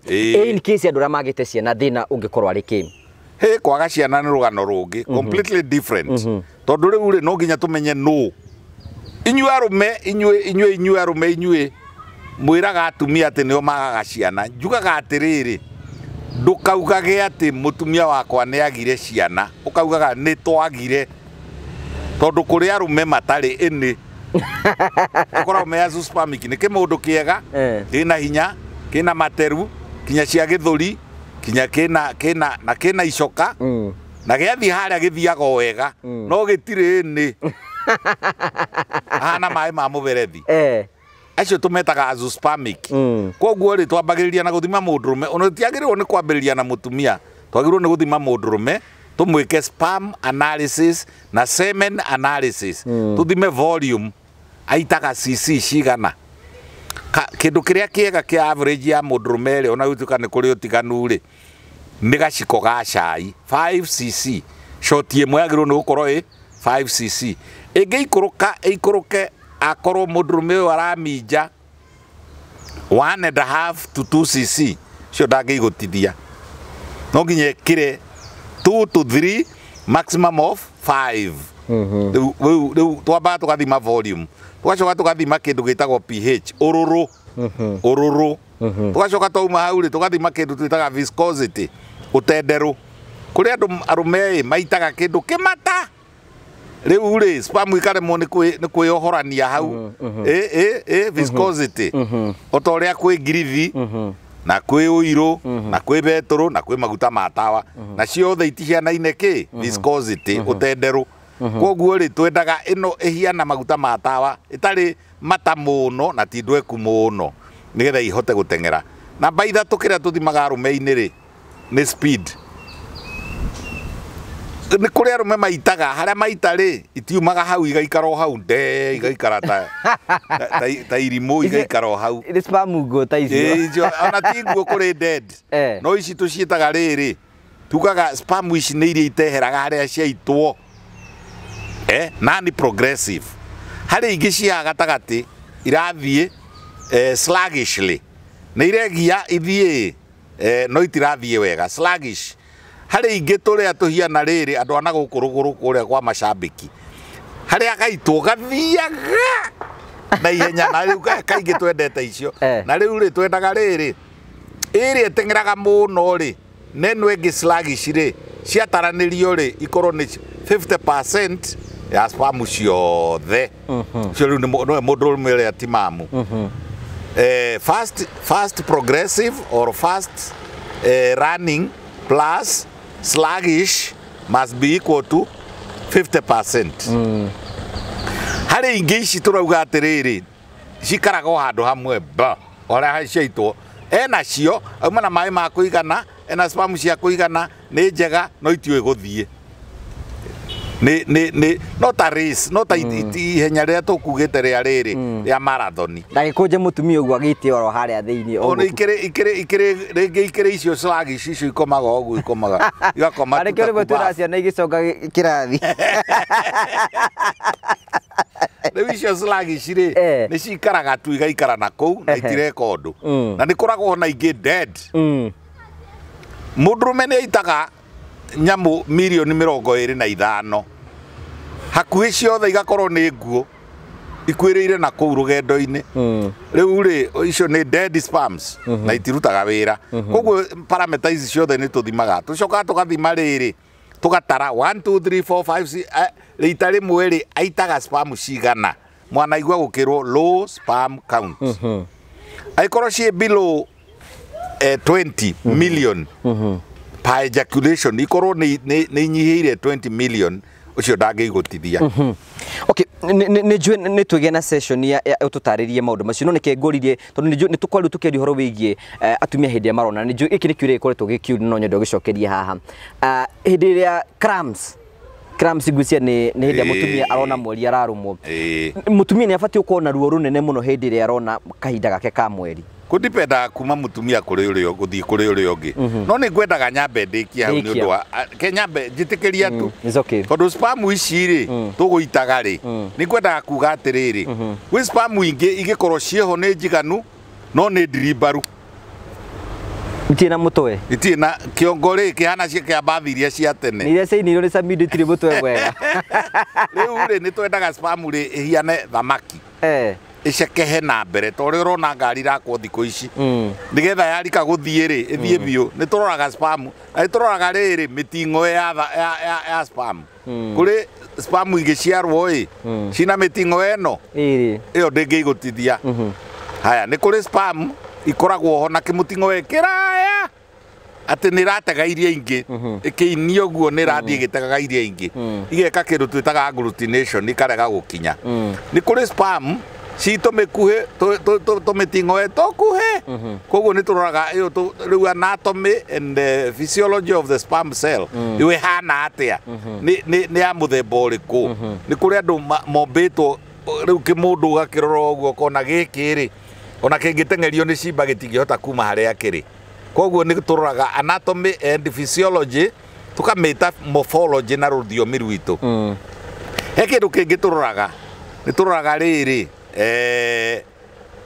In case andũ arĩa magĩte ciana thĩna ũngĩkorwo arĩ kĩ? Hĩ, kwaga ciana nĩ rũgano rũngĩ completely different, tondũ rĩu rĩ no nginya tũmenye nũ. Inyuĩ arũme, inyuĩ arũme, inyuĩ mwĩraga atumia atĩ nĩo magaga ciana. Njugaga atĩrĩrĩ, ndũkaugage atĩ mũtumia wakwa nĩ agire ciana, ũkaugaga nĩ twagire, tondũ kũrĩ arũme matarĩ ĩnĩ ũkoragwo me azoospermic, nĩ kĩmũndũ kĩega kĩna hinya, kĩna materu kinya cia gĩthũri, kinya kĩna na kĩna icoka, na gĩathiĩ harĩa gĩthiaga o wega, no gĩtirĩ ĩnĩ ahana maĩ ma mũberethi. Acio tũmetaga azoospermic. Koguo rĩ twambagĩrĩria na gũthima mũndũrũme, ona tũtiagĩrĩirwo nĩ kwambĩrĩria na mũtumia, twagĩrĩirwo nĩ gũthima mũndũrũme, tũmwĩke sperm analysis na semen analysis, tũthime volume aitaga cc cigana. Kĩndũ kĩrĩa kĩega kĩa average ya mũndũrũme rĩ, ona gũtuĩka nĩ kũrĩ ũtiganu rĩ, nĩ gaciko ga cai 5cc. Shot ĩmwe yagĩrĩirwo nĩ gũkorwo ĩ 5cc. Ĩngĩikũrũka ĩikũrũke akorwo mũndũrũme ũyũ araminja 1.5 to 2cc, cio ndangĩigũtithia, no nginya ĩkĩre 2 to 3 maximum of 5. Rĩu twambaga tũgathima volume, tũgacoka tũgathima kĩndũ gĩtagwo pH, ũrũrũ ũrũrũ, tũgacoka twauma hau rĩ tũgathima kĩndũ twĩtaga viscosity, ũtenderũ. Kũrĩ andũ arũme maitaga kĩndũ kĩmata, rĩu rĩ sperm ikaremwo nĩ kwĩyohorania hau viscosity, o ta ũrĩa kwĩ ngirithi na kwĩ ũirũ na kwĩ betũrũ na kwĩ maguta ma tawa, na ciothe itihianaine kĩ viscosity, ũtenderũ. Koguo rĩ twendaga ĩno ĩhiana maguta ma tawa, ĩtarĩ mata mũno na ti ndweku mũno, nĩgetha ihote gũteng'era. Namba 3 kĩrĩa tũthimaga arũme-inĩ rĩ nĩ speed. Nĩ kũrĩ arũme maitaga harĩa maita rĩ itiumaga hau igaikara o hau nde igaikara ta irimũ igaikara o hau. Nĩ sperm nguo ta icio. Ĩĩ, icio ona ti nguo kũrĩ dead. No ici tũciĩtaga rĩrĩ tugaga sperm ici nĩ iria iteheraga harĩa ciaitwo, nani progressive. Harĩ ingĩ cia gatagatĩ irathiĩ sluggishly, nĩ iregia ithiĩ no itirathiĩ wega, sluggish. Harĩ ingĩ tũrĩa tũhiana rĩrĩ andũ ana gũkũ rũgũrũ kũrĩa kwa macambĩki harĩa gaitwo gathiaga na ihenya, na rĩu kaingĩ twendete icio. Na rĩu rĩ twendaga rĩrĩ ĩrĩa ĩteng'eraga mũno rĩ na ĩno ĩngĩ sluggish rĩ ciataranĩrio rĩ ikorwo nĩ 50% ya sperm ciothe. Cio rĩu nĩwe mũndũrũme ũrĩa ti mamu. Fast progressive or fast running plus sluggish must be equal to 50%. Harĩ ingĩ ici tũrauga atĩrĩrĩ cikaraga o handũ hamwe ba ũrĩa ciaitwo enacio auma na maĩ ma kũigana, ena sperm cia kũigana, nĩ njega no itiũĩ gũthiĩ. Nĩ no ta race, no ta ihenya rĩrĩa tũkugĩte rĩa rĩrĩ rĩa marathoni. Ndagĩkũnje mũtumia ũguo agĩite oro harĩa thĩinĩ. Ona ikĩrĩ rĩngĩ ikĩrĩ icio sluggish icio ikomaga ũguo ikomaga igakoma. Arĩkĩo rĩmwe twĩna ciana igĩcoka kĩrathi. Rĩu icio sluggish rĩ nĩ cikaraga tu igaikara na kũu na itireka ũndũ. Na nĩ kũragwo na ingĩ dead. Mũndũrũme nĩ aitaga nyamũ mirioni 25 hakuhĩ ciothe igakorwo nĩ nguo ikuĩrĩire na kũu rũgendo-inĩ. Rĩu rĩ icio nĩ dead sperms na itirutaga wĩra. Koguo parameter ici ciothe nĩ tũthimaga, tũcokaga tũgathima rĩrĩ tũgatara 1 2 3 4 5 6 rita rĩmwe rĩ aitaga sperm cigana mwanaigua gũkĩrwo low sperm count. Angĩkorwo ciĩ below 20 million per ejaculation ikorwo nĩ inyihĩire 20 million ũcio ndangĩigũtithia. Okay, nĩ njũĩ nĩ twĩgĩe na session ya ũtũtarĩrie maũndũ macio, no nĩkĩ ngũririe tondũ nĩ njũĩ nĩ tũkorirwo tũkĩaria ũhoro wĩgiĩ atumia hĩndĩ ĩrĩa marona. Nĩ njũĩ gĩkĩ nĩ kĩũria gĩkoretwo gĩkĩũrio no nyende ũgĩcokerie haha. Hĩndĩ ĩrĩa cramps ngwĩciria nĩ hĩndĩ ĩrĩa mũtumia arona mweri ararũmwo. Mũtumia nĩ abatiĩ gũkorwo na ruo rũnene mũno hĩndĩ ĩrĩa arona kahinda gake ka mweri. Kũdipendaga kuma mũtumia kũrĩ ũrĩa gũthiĩ kũrĩ ũrĩa ũngĩ. No nĩ ngwendaga nyambe ndĩkie hau nĩ ũndũ wa ke nyambe njĩtĩkĩria tu. Tondũ sperm ici rĩ tũgũitaga rĩ nĩ ngwendaga kuga atĩrĩrĩ gwĩ sperm ingĩ ingĩkorwo ciĩho nĩ njiganu no nĩ ndirimbaru. Itirĩ na mũtwe. Itirĩ na kĩongo rĩ kĩhana kĩa mbathi iria cia tene. Nĩ iria ciainirwo nĩ Samido itirĩ mũtwe mwega. Rĩu rĩ nĩ twendaga sperm rĩ ĩhiane thamaki. Icekehe na mbere ta ũrĩa ũrona ngari irakwo thikũ ici nĩgetha yarika gũthiĩ rĩ ĩthiĩ biũ. Nĩ tũroraga sperm na nĩ tũroraga rĩrĩ mĩting'oe ya sperm. Kũrĩ sperm ingĩciarwo ĩ cina mĩting'oe ĩno ĩyo ndĩngĩigũtithia. Haya nĩ kũrĩ sperm ikoragwo ho na kĩmũting'oe kĩraya atĩ nĩ ĩratega iria ingĩ ĩkĩinia ũguo nĩ ĩrathiĩ ĩgĩtegaga iria ingĩ igeka kĩndũ twĩtaga agglutination ikarega gũkinya. Nĩ kũrĩ sperm ci tũmĩkuhĩ tũmĩting'oe tũkuhĩ koguo nĩ tũroraga ĩyo rĩu anatomy and the physiology of the sperm cell ĩyo ĩhana atĩa, nĩ ya mũthemba ũrĩkũ. Nĩ kũrĩ andũ mombĩtwo rĩu kĩmũndũ ũgakĩrora ũguo ũkona gĩkĩ rĩ ona kĩngĩteng'erio nĩ cimba gĩtingĩhota kuma harĩa kĩrĩ. Koguo nĩ tũroraga anatomy and physiology tũkamĩta morphology na rũthiomi rwitũ. He kĩndũ kĩngĩ tũroraga nĩ tũroraga rĩrĩ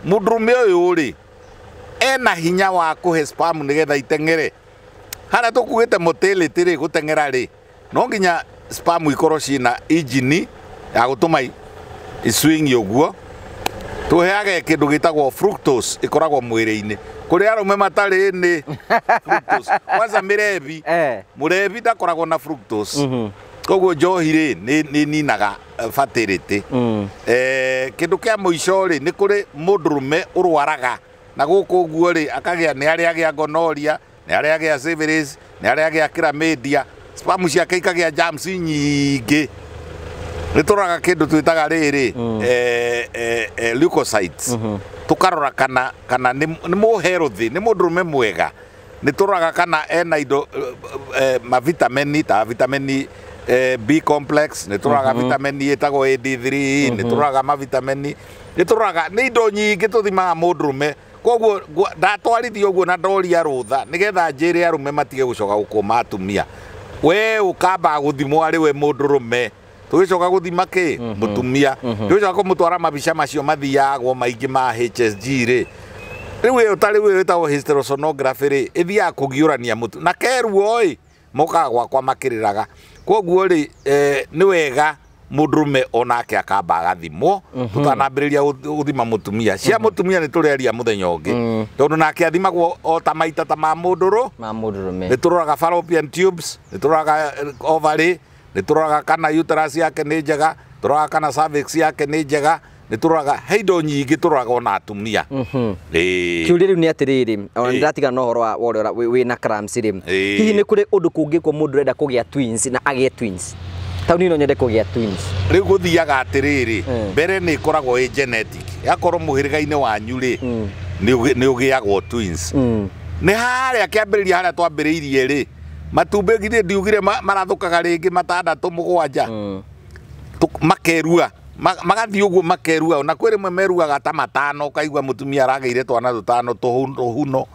mũndũrũme ũyũ rĩ ena hinya wa kũhe sperm nĩgetha iteng'ere. Harĩa tũkuĩte motility rĩ gũteng'era rĩ no nginya sperm ikorwo ciĩna engine ya gũtũma iswing ũguo. Tũheage kĩndũ gĩtagwo fructose ĩkoragwo mwĩrĩ-inĩ. Kũrĩ arũme matarĩ nĩ fructose. Kwanza mĩrebi, mũrebi ndakoragwo na fructose. Koguo njohi rĩ nĩ ninaga fertility. Kĩndũ kĩa mũico rĩ nĩ kũrĩ mũndũrũme ũrwaraga na gũkũ ũguo rĩ akagĩa nĩ arĩa agĩa gonorrhea, nĩ arĩa agĩa syphilis, nĩ arĩa agĩa chlamydia, sperm ciake ikagĩa germs nyingĩ. Nĩ tũroraga kĩndũ twĩtaga rĩrĩ leukocytes. Tũkarora kana nĩ mũhealthy, nĩ mũndũrũme mwega. Nĩ tũroraga kana ena indo mavitamini ta vitamini B complex, nĩ tũroraga vitamin ĩtagwo AD3, nĩ tũroraga mavitamini, nĩ tũroraga nĩ indo nyingĩ tũthimaga mũndũrũme. Koguo ndatwarithia ũguo na ndoria rũtha nĩgetha njĩre arũme matige gũcoka gũkũma atumia. We ũkamba gũthimwo arĩ we mũndũrũme, tũgĩcoka gũthima kĩ mũtumia, tũgĩcoka kũmũtwara mabica macio mathiagwo maingĩ ma HSG rĩ. Rĩu ĩyo ta rĩu ĩyo ĩtagwo hysterosonography rĩ, ĩthiaga kũgiũrania mũtu na keruo ĩ mokaga gwakwa makĩrĩraga. Koguo rĩ nĩ wega mũndũrũme onake akamba agathimwo tũtanambĩrĩria gũthima mũtumia. Cia mũtumia nĩ tũrĩaria mũthenya ũngĩ, tondũ nake athimagwo o ta maita ta ma mũndũrũ. Ma mũndũrũme. Nĩ tũroraga fallopian tubes, nĩ tũroraga ovary, nĩ tũroraga kana uterus yake nĩ njega, tũroraga kana cervix yake nĩ njega, nĩ tũroraga he indo nyingĩ tũroraga ona atumia. Kĩũria rĩu nĩ atĩrĩrĩ, ona nĩndatigana na ũhoro wa ũrĩa wĩna cramps rĩ, hihi nĩ kũrĩ ũndũ kũngĩkwo mũndũ ũrenda kũgĩa twins na agĩe twins? Tau niĩ no nyende kũgĩa twins. Rĩu gũthiaga atĩrĩrĩ, mbere nĩ ĩkoragwo ĩ genetic, yakorwo mũhĩrĩga-inĩ wanyu rĩ, nĩ ũgĩagwo twins. Nĩ harĩa kĩambĩrĩria harĩa twambĩrĩirie rĩ, matumbĩ githĩ ndiugire marathũkaga rĩngĩ matandatũ mũgwanja, makerua magathiĩ ũguo makerua, ona kwĩ rĩmwe meruaga ta matano, ũkaigua mũtumia aragĩire twana tũtano tũhuno.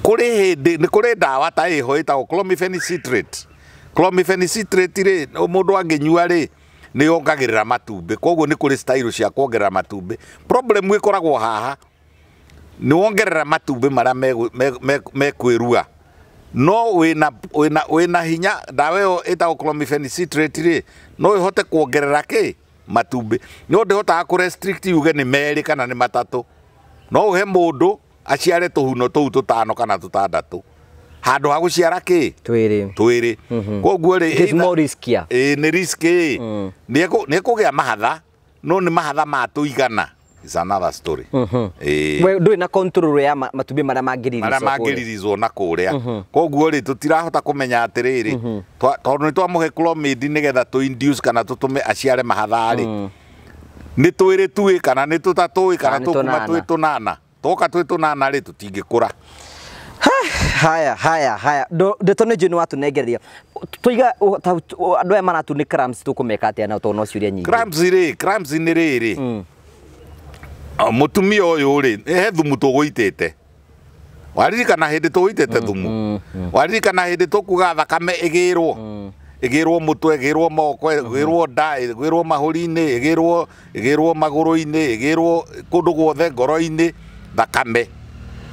Kũrĩ hĩndĩ nĩ kũrĩ ndawa ta ĩho ĩtagwo clomiphene citrate. Clomiphene citrate rĩ, mũndũ angĩnyua rĩ, nĩ yongagĩrĩra matumbĩ, koguo nĩ kũrĩ style cia kuongerera matumbĩ. Problem ĩkoragwo haha nĩ wongerera matumbĩ marĩa mekwĩrua, no wĩna hinya ndawa ĩyo ĩtagwo clomiphene citrate rĩ, no ĩhote kuongerera kĩ matumbĩ, no ndĩhotaga kũ restrict yuge nĩ merĩ kana nĩ matatũ. No ũhe mũndũ aciare tũhuno tũu tũtano kana tũtandatũ handũ ha gũciara kĩ twĩrĩ. Twĩrĩ. Koguo rĩ It is more riskier. Ĩĩ, nĩ risk ĩ, nĩ ekũgĩa mahatha, no nĩ mahatha ma tũigana is another story. Ĩĩ. We ndũrĩ na control ya matumbĩ marĩa mangĩririicwo marĩa kũrĩa. Mangĩririzwo na kũrĩa. Koguo rĩ, tũtirahota kũmenya atĩrĩrĩ, tondũ nĩ twamũhe clomid nĩgetha tũ induce kana tũtũme aciare mahatha rĩ, nĩ twĩrĩ tuĩ kana nĩ tũtatũĩ kana Kana nĩ tũkuma tũnana. Twĩ tũnana, twoka twĩ tũnana rĩ, tũtingĩkũra. Haya haya haya, ndeto nĩ njũĩ nĩ watũnengereria tũiga andũ aya maratu nĩ cramps, tũkũmeka atĩa nao, tondũ no ciũria nyingĩ. Cramps rĩ, cramps nĩ rĩrĩ, mũtumia ũyũ rĩ, he thumu tũgũitĩte, waririkana hĩndĩ tũgũitĩte thumu, waririkana hĩndĩ tũkuga thakame ĩgĩrwo ĩgĩrwo mũtwe, ĩgĩrwo moko, ĩgĩrwo nda, ĩgĩrwo mahũri-inĩ, ĩgĩrwo magũrũ-inĩ, ĩgĩrwo kũndũ guothe, ngoro-inĩ, thakame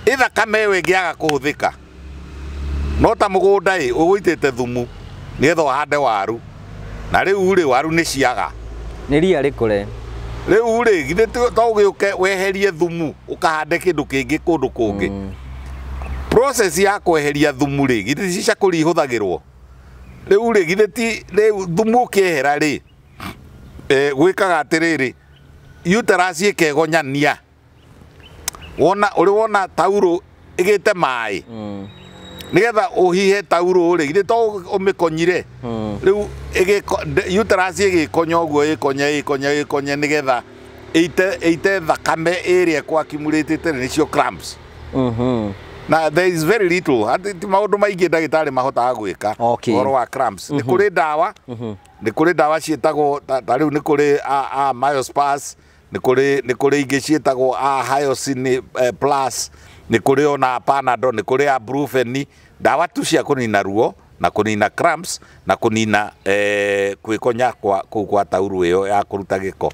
ĩ thakame ĩyo ĩngĩaga kũhũthĩka no ta mũgũnda ĩ ũgũitĩte thumu nĩgetha ũhande waru, na rĩu rĩ, waru nĩ ciaga. Nĩ ria rĩkũre. Rĩu rĩ, githĩ to ũgĩũke weherie thumu ũkahande kĩndũ kĩngĩ kũndũ kũngĩ? Process ya kweheria thumu rĩ, githĩ ti cakũri ihũthagĩrwo? Rĩu rĩ, githĩ ti rĩu thumu ũkĩehera rĩ, gwĩkaga atĩrĩrĩ, uterus ĩkegonyania, wona ũrĩ wona taurũ ĩgĩte maĩ, nĩgetha ũhihe taurũ rĩ, githĩ to ũmĩkonyire? Rĩu uterus ĩgĩkonya ũguo, ĩkonye ĩkonye ĩkonye nĩgetha ĩite thakame ĩrĩa ĩkũ-accumulate-ĩte, nĩcio cramps. Na there is very little, ati ti maũndũ maingĩ ndagĩtarĩ mahotaga gwĩka ũhoro wa cramps. Nĩ kũrĩ ndawa, nĩ kũrĩ ndawa ciĩtagwo ta rĩu nĩ kũrĩ a myospas, nĩ kũrĩ ingĩ ciĩtagwo a hyoscine plus, nĩ kũrĩ ona Panadol, nĩ kũrĩ a Brufen, ndawa tu cia kũnina ruo na kũnina cramps na kũnina kwĩkonya kwa kũu kwa taurũ ĩyo ya kũruta gĩko.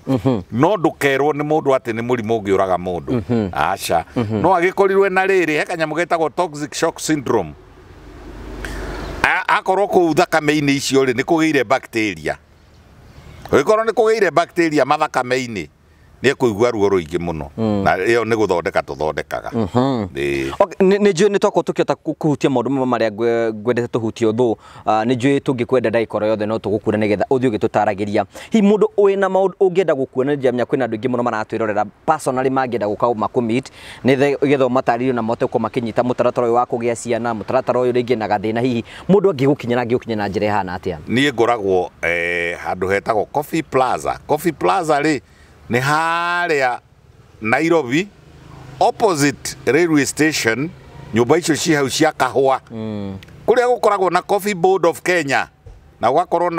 No ndũkerwo nĩ mũndũ atĩ nĩ mũrimũ ũngĩũraga mũndũ, aca. No agĩkorirwe na rĩrĩ, he kanyamũ getagwo toxic shock syndrome. Akorwo kũu thakame-inĩ icio rĩ, nĩ kũgĩire bacteria, ũgĩkorwo nĩ kũgĩire bacteria mathakame-inĩ, nĩ ekũigua ruo rũingĩ mũno, na ĩyo nĩ gũthondeka tũthondekaga. Ĩĩ. Okay, nĩ njũĩ nĩ twakorwo tũkĩhota kũhutia maũndũ mamwe marĩa ngwendete tũhutie ũthũ. Nĩ njũĩ tũngĩkwenda ndagĩka oro yothe no tũgũkuona nĩgetha ũthiĩ ũgĩtũtaragĩria. Hihi mũndũ wĩna maũndũ ũngĩenda gũkuona, nĩ njamenya kwĩna andũ aingĩ mũno maratwĩrorera personally mangĩenda gũka makũmeet nĩgetha ũmatarĩrie na mahote gũkorwo makĩnyita mũtaratara ũyũ wa kũgĩa ciana, mũtaratara ũyũ rĩngĩ na gathĩna, hihi mũndũ angĩgũkinyĩra angĩgũkinyĩra na njĩra ĩhana atĩa? Niĩ ngoragwo handũ hetagwo Coffee Plaza. Coffee Plaza rĩ, nĩ harĩa Nairobi, opposite railway station, nyũmba icio ci hau cia kahũa, kũrĩa gũkoragwo na Coffee Board of Kenya. Na gũgakorwo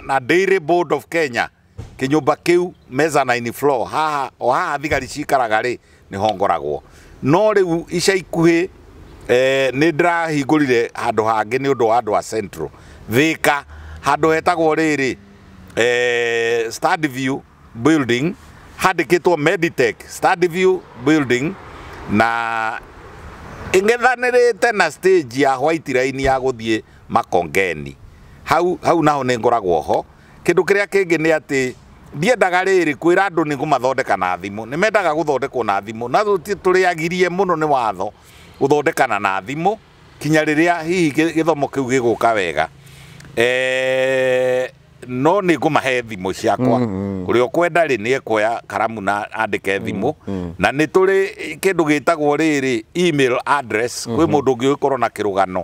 na Dairy Board of Kenya kĩnyũmba kĩu mezzanine floor haha o haha thigari cikaraga rĩ nĩho ngoragwo. No rĩu ica ikuhĩ nĩ ndĩrahingũrire handũ hangĩ nĩ ũndũ wa andũ a Central Thika, handũ hetagwo rĩrĩ Stadview Building, handĩkĩtwo Meditech Stadview Building, na ĩng'ethanĩrĩte na stage ya white line ya gũthiĩ Makongeni. Hau naho nĩ ngoragwo ho. Kĩndũ kĩrĩa kĩngĩ nĩ atĩ ndiendaga rĩrĩ kwĩra andũ nĩ ngũmathondeka na thimũ, nĩ mendaga gũthondekwo na thimũ, na tũrĩagirie mũno nĩ watho gũthondekana na thimũ kinya rĩrĩa hihi gĩthomo kĩu gĩgũka wega. No nĩ ngũmahe thimũ ciakwa, ũrĩa ũkwenda rĩ nĩ ekuoya karamu na andĩke thimũ. Na nĩ tũrĩ kĩndũ gĩtagwo rĩrĩ email address, kwĩ mũndũ ũngĩ ũgĩkorwo na kĩrũgano,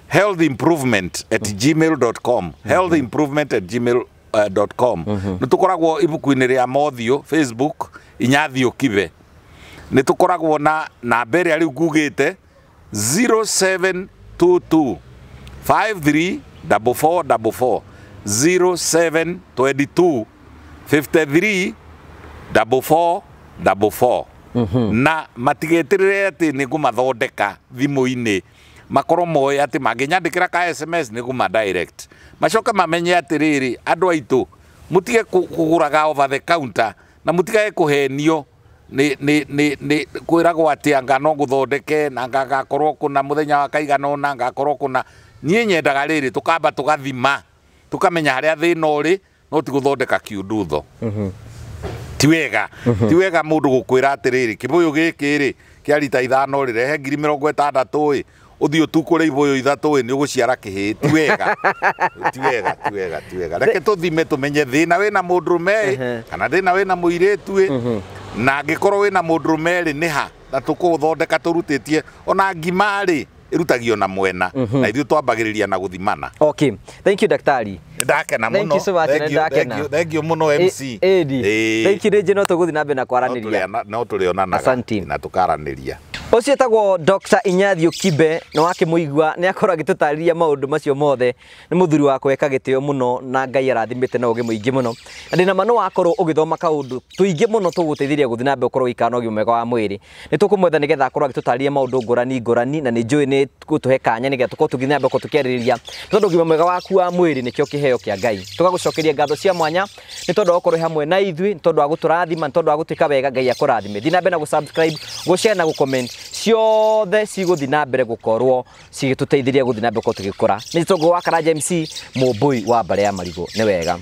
healthimprovement@gmail.com, healthimprovement@gmail.com. Nĩ tũkoragwo ibuku-inĩ rĩa Mothiũ Facebook Inyathio Kibe, nĩ tũkoragwo na namba ĩrĩa rĩu ngugĩte 0722 53 44 44, 0722 53 44 44. Na matigetirire atĩ nĩ ngũmathondeka thimũ-inĩ, makorwo moĩ atĩ mangĩnyandĩkĩra ka SMS nĩ ngũma direct, macoke mamenye atĩrĩrĩ, andũ aitũ mũtige kũgũraga over the counter na mũtigage kũhenio nĩ kwĩragwo atĩ anga no ngũthondeke na ngakorwo kũna mũthenya wa kaigana ũna ngakorwo kũna. Niĩ nyendaga rĩrĩ tũkamba tũgathima tũkamenya harĩa thĩna ũrĩ, no ti gũthondeka kiundutho. Ti wega, ti wega mũndũ gũkwĩra atĩrĩrĩ kĩbũyũ gĩkĩ rĩ kĩa rita 5 rĩ rehe 60,000 ĩ ũthiĩ ũtukũre ibũyũ 3 ĩ nĩ ũgũciara kĩhĩĩ. Ti wega, ti wega, ti wega, ti wega. Reke tũthime tũmenye thĩna wĩna mũndũrũme ĩ kana thĩna wĩna mũirĩtu ĩ, na angĩkorwo wĩna mũndũrũme rĩ nĩ ha, na tũkũũthondeka tũrutĩtie ona ngima rĩ ĩrutagio na mwena, na ithuĩ twambagĩrĩria na gũthimana. Okay, thank you daktari. Ndakena mũno. Thank you so much. Thank you, thank you, thank you mũno MC. Edi. Thank you rĩngĩ, no tũgũthiĩ na mbere na kwaranĩria. No tũrĩonanaga na tũkaranĩria. Ũcio etagwo Dr. Inyathio Kibe, nĩ wakĩmũigua nĩ akorwo agĩtũtarĩria maũndũ macio mothe. Nĩ mũthuri wakwa eka gĩtĩo mũno na Ngai arathimĩte na ũgĩ mũingĩ mũno, na ndĩna ma nĩ wakorwo ũgĩthoma kaũndũ tũingĩ mũno tũgũteithĩrĩria gũthiĩ na mbere ũkorwo ũgĩikara na ũgima mwega wa mwĩrĩ. Nĩ tũkũmwetha nĩgetha akorwo agĩtũtarĩria maũndũ ngũrani ngũrani, na nĩ njũĩ nĩ gũtũhe kanya nĩgetha tũkorwo tũgĩthiĩ na mbere gũkorwo tũkĩarĩrĩria, tondũ ũgima mwega waku wa mwĩrĩ nĩkĩo kĩheo kĩa Ngai. Tũgagũcokeria ngatho cia mwanya nĩ tondũ wa gũkorwo hamwe na ithuĩ, nĩ tondũ wa gũtũrathima, nĩ tondũ wa gũtwĩka wega. Ngai akũrathime. Thiĩ na mbere na gũ-subscribe, gũ-share na gũ-comment, ciothe cigũthiĩ na mbere gũkorwo cigĩtũteithĩria gũthiĩ na mbere gũkorwo tũgĩkũra. Nĩ Tũngũ wa Karanja MC, mũmbũi wa mbare ya marigũ. Nĩ wega.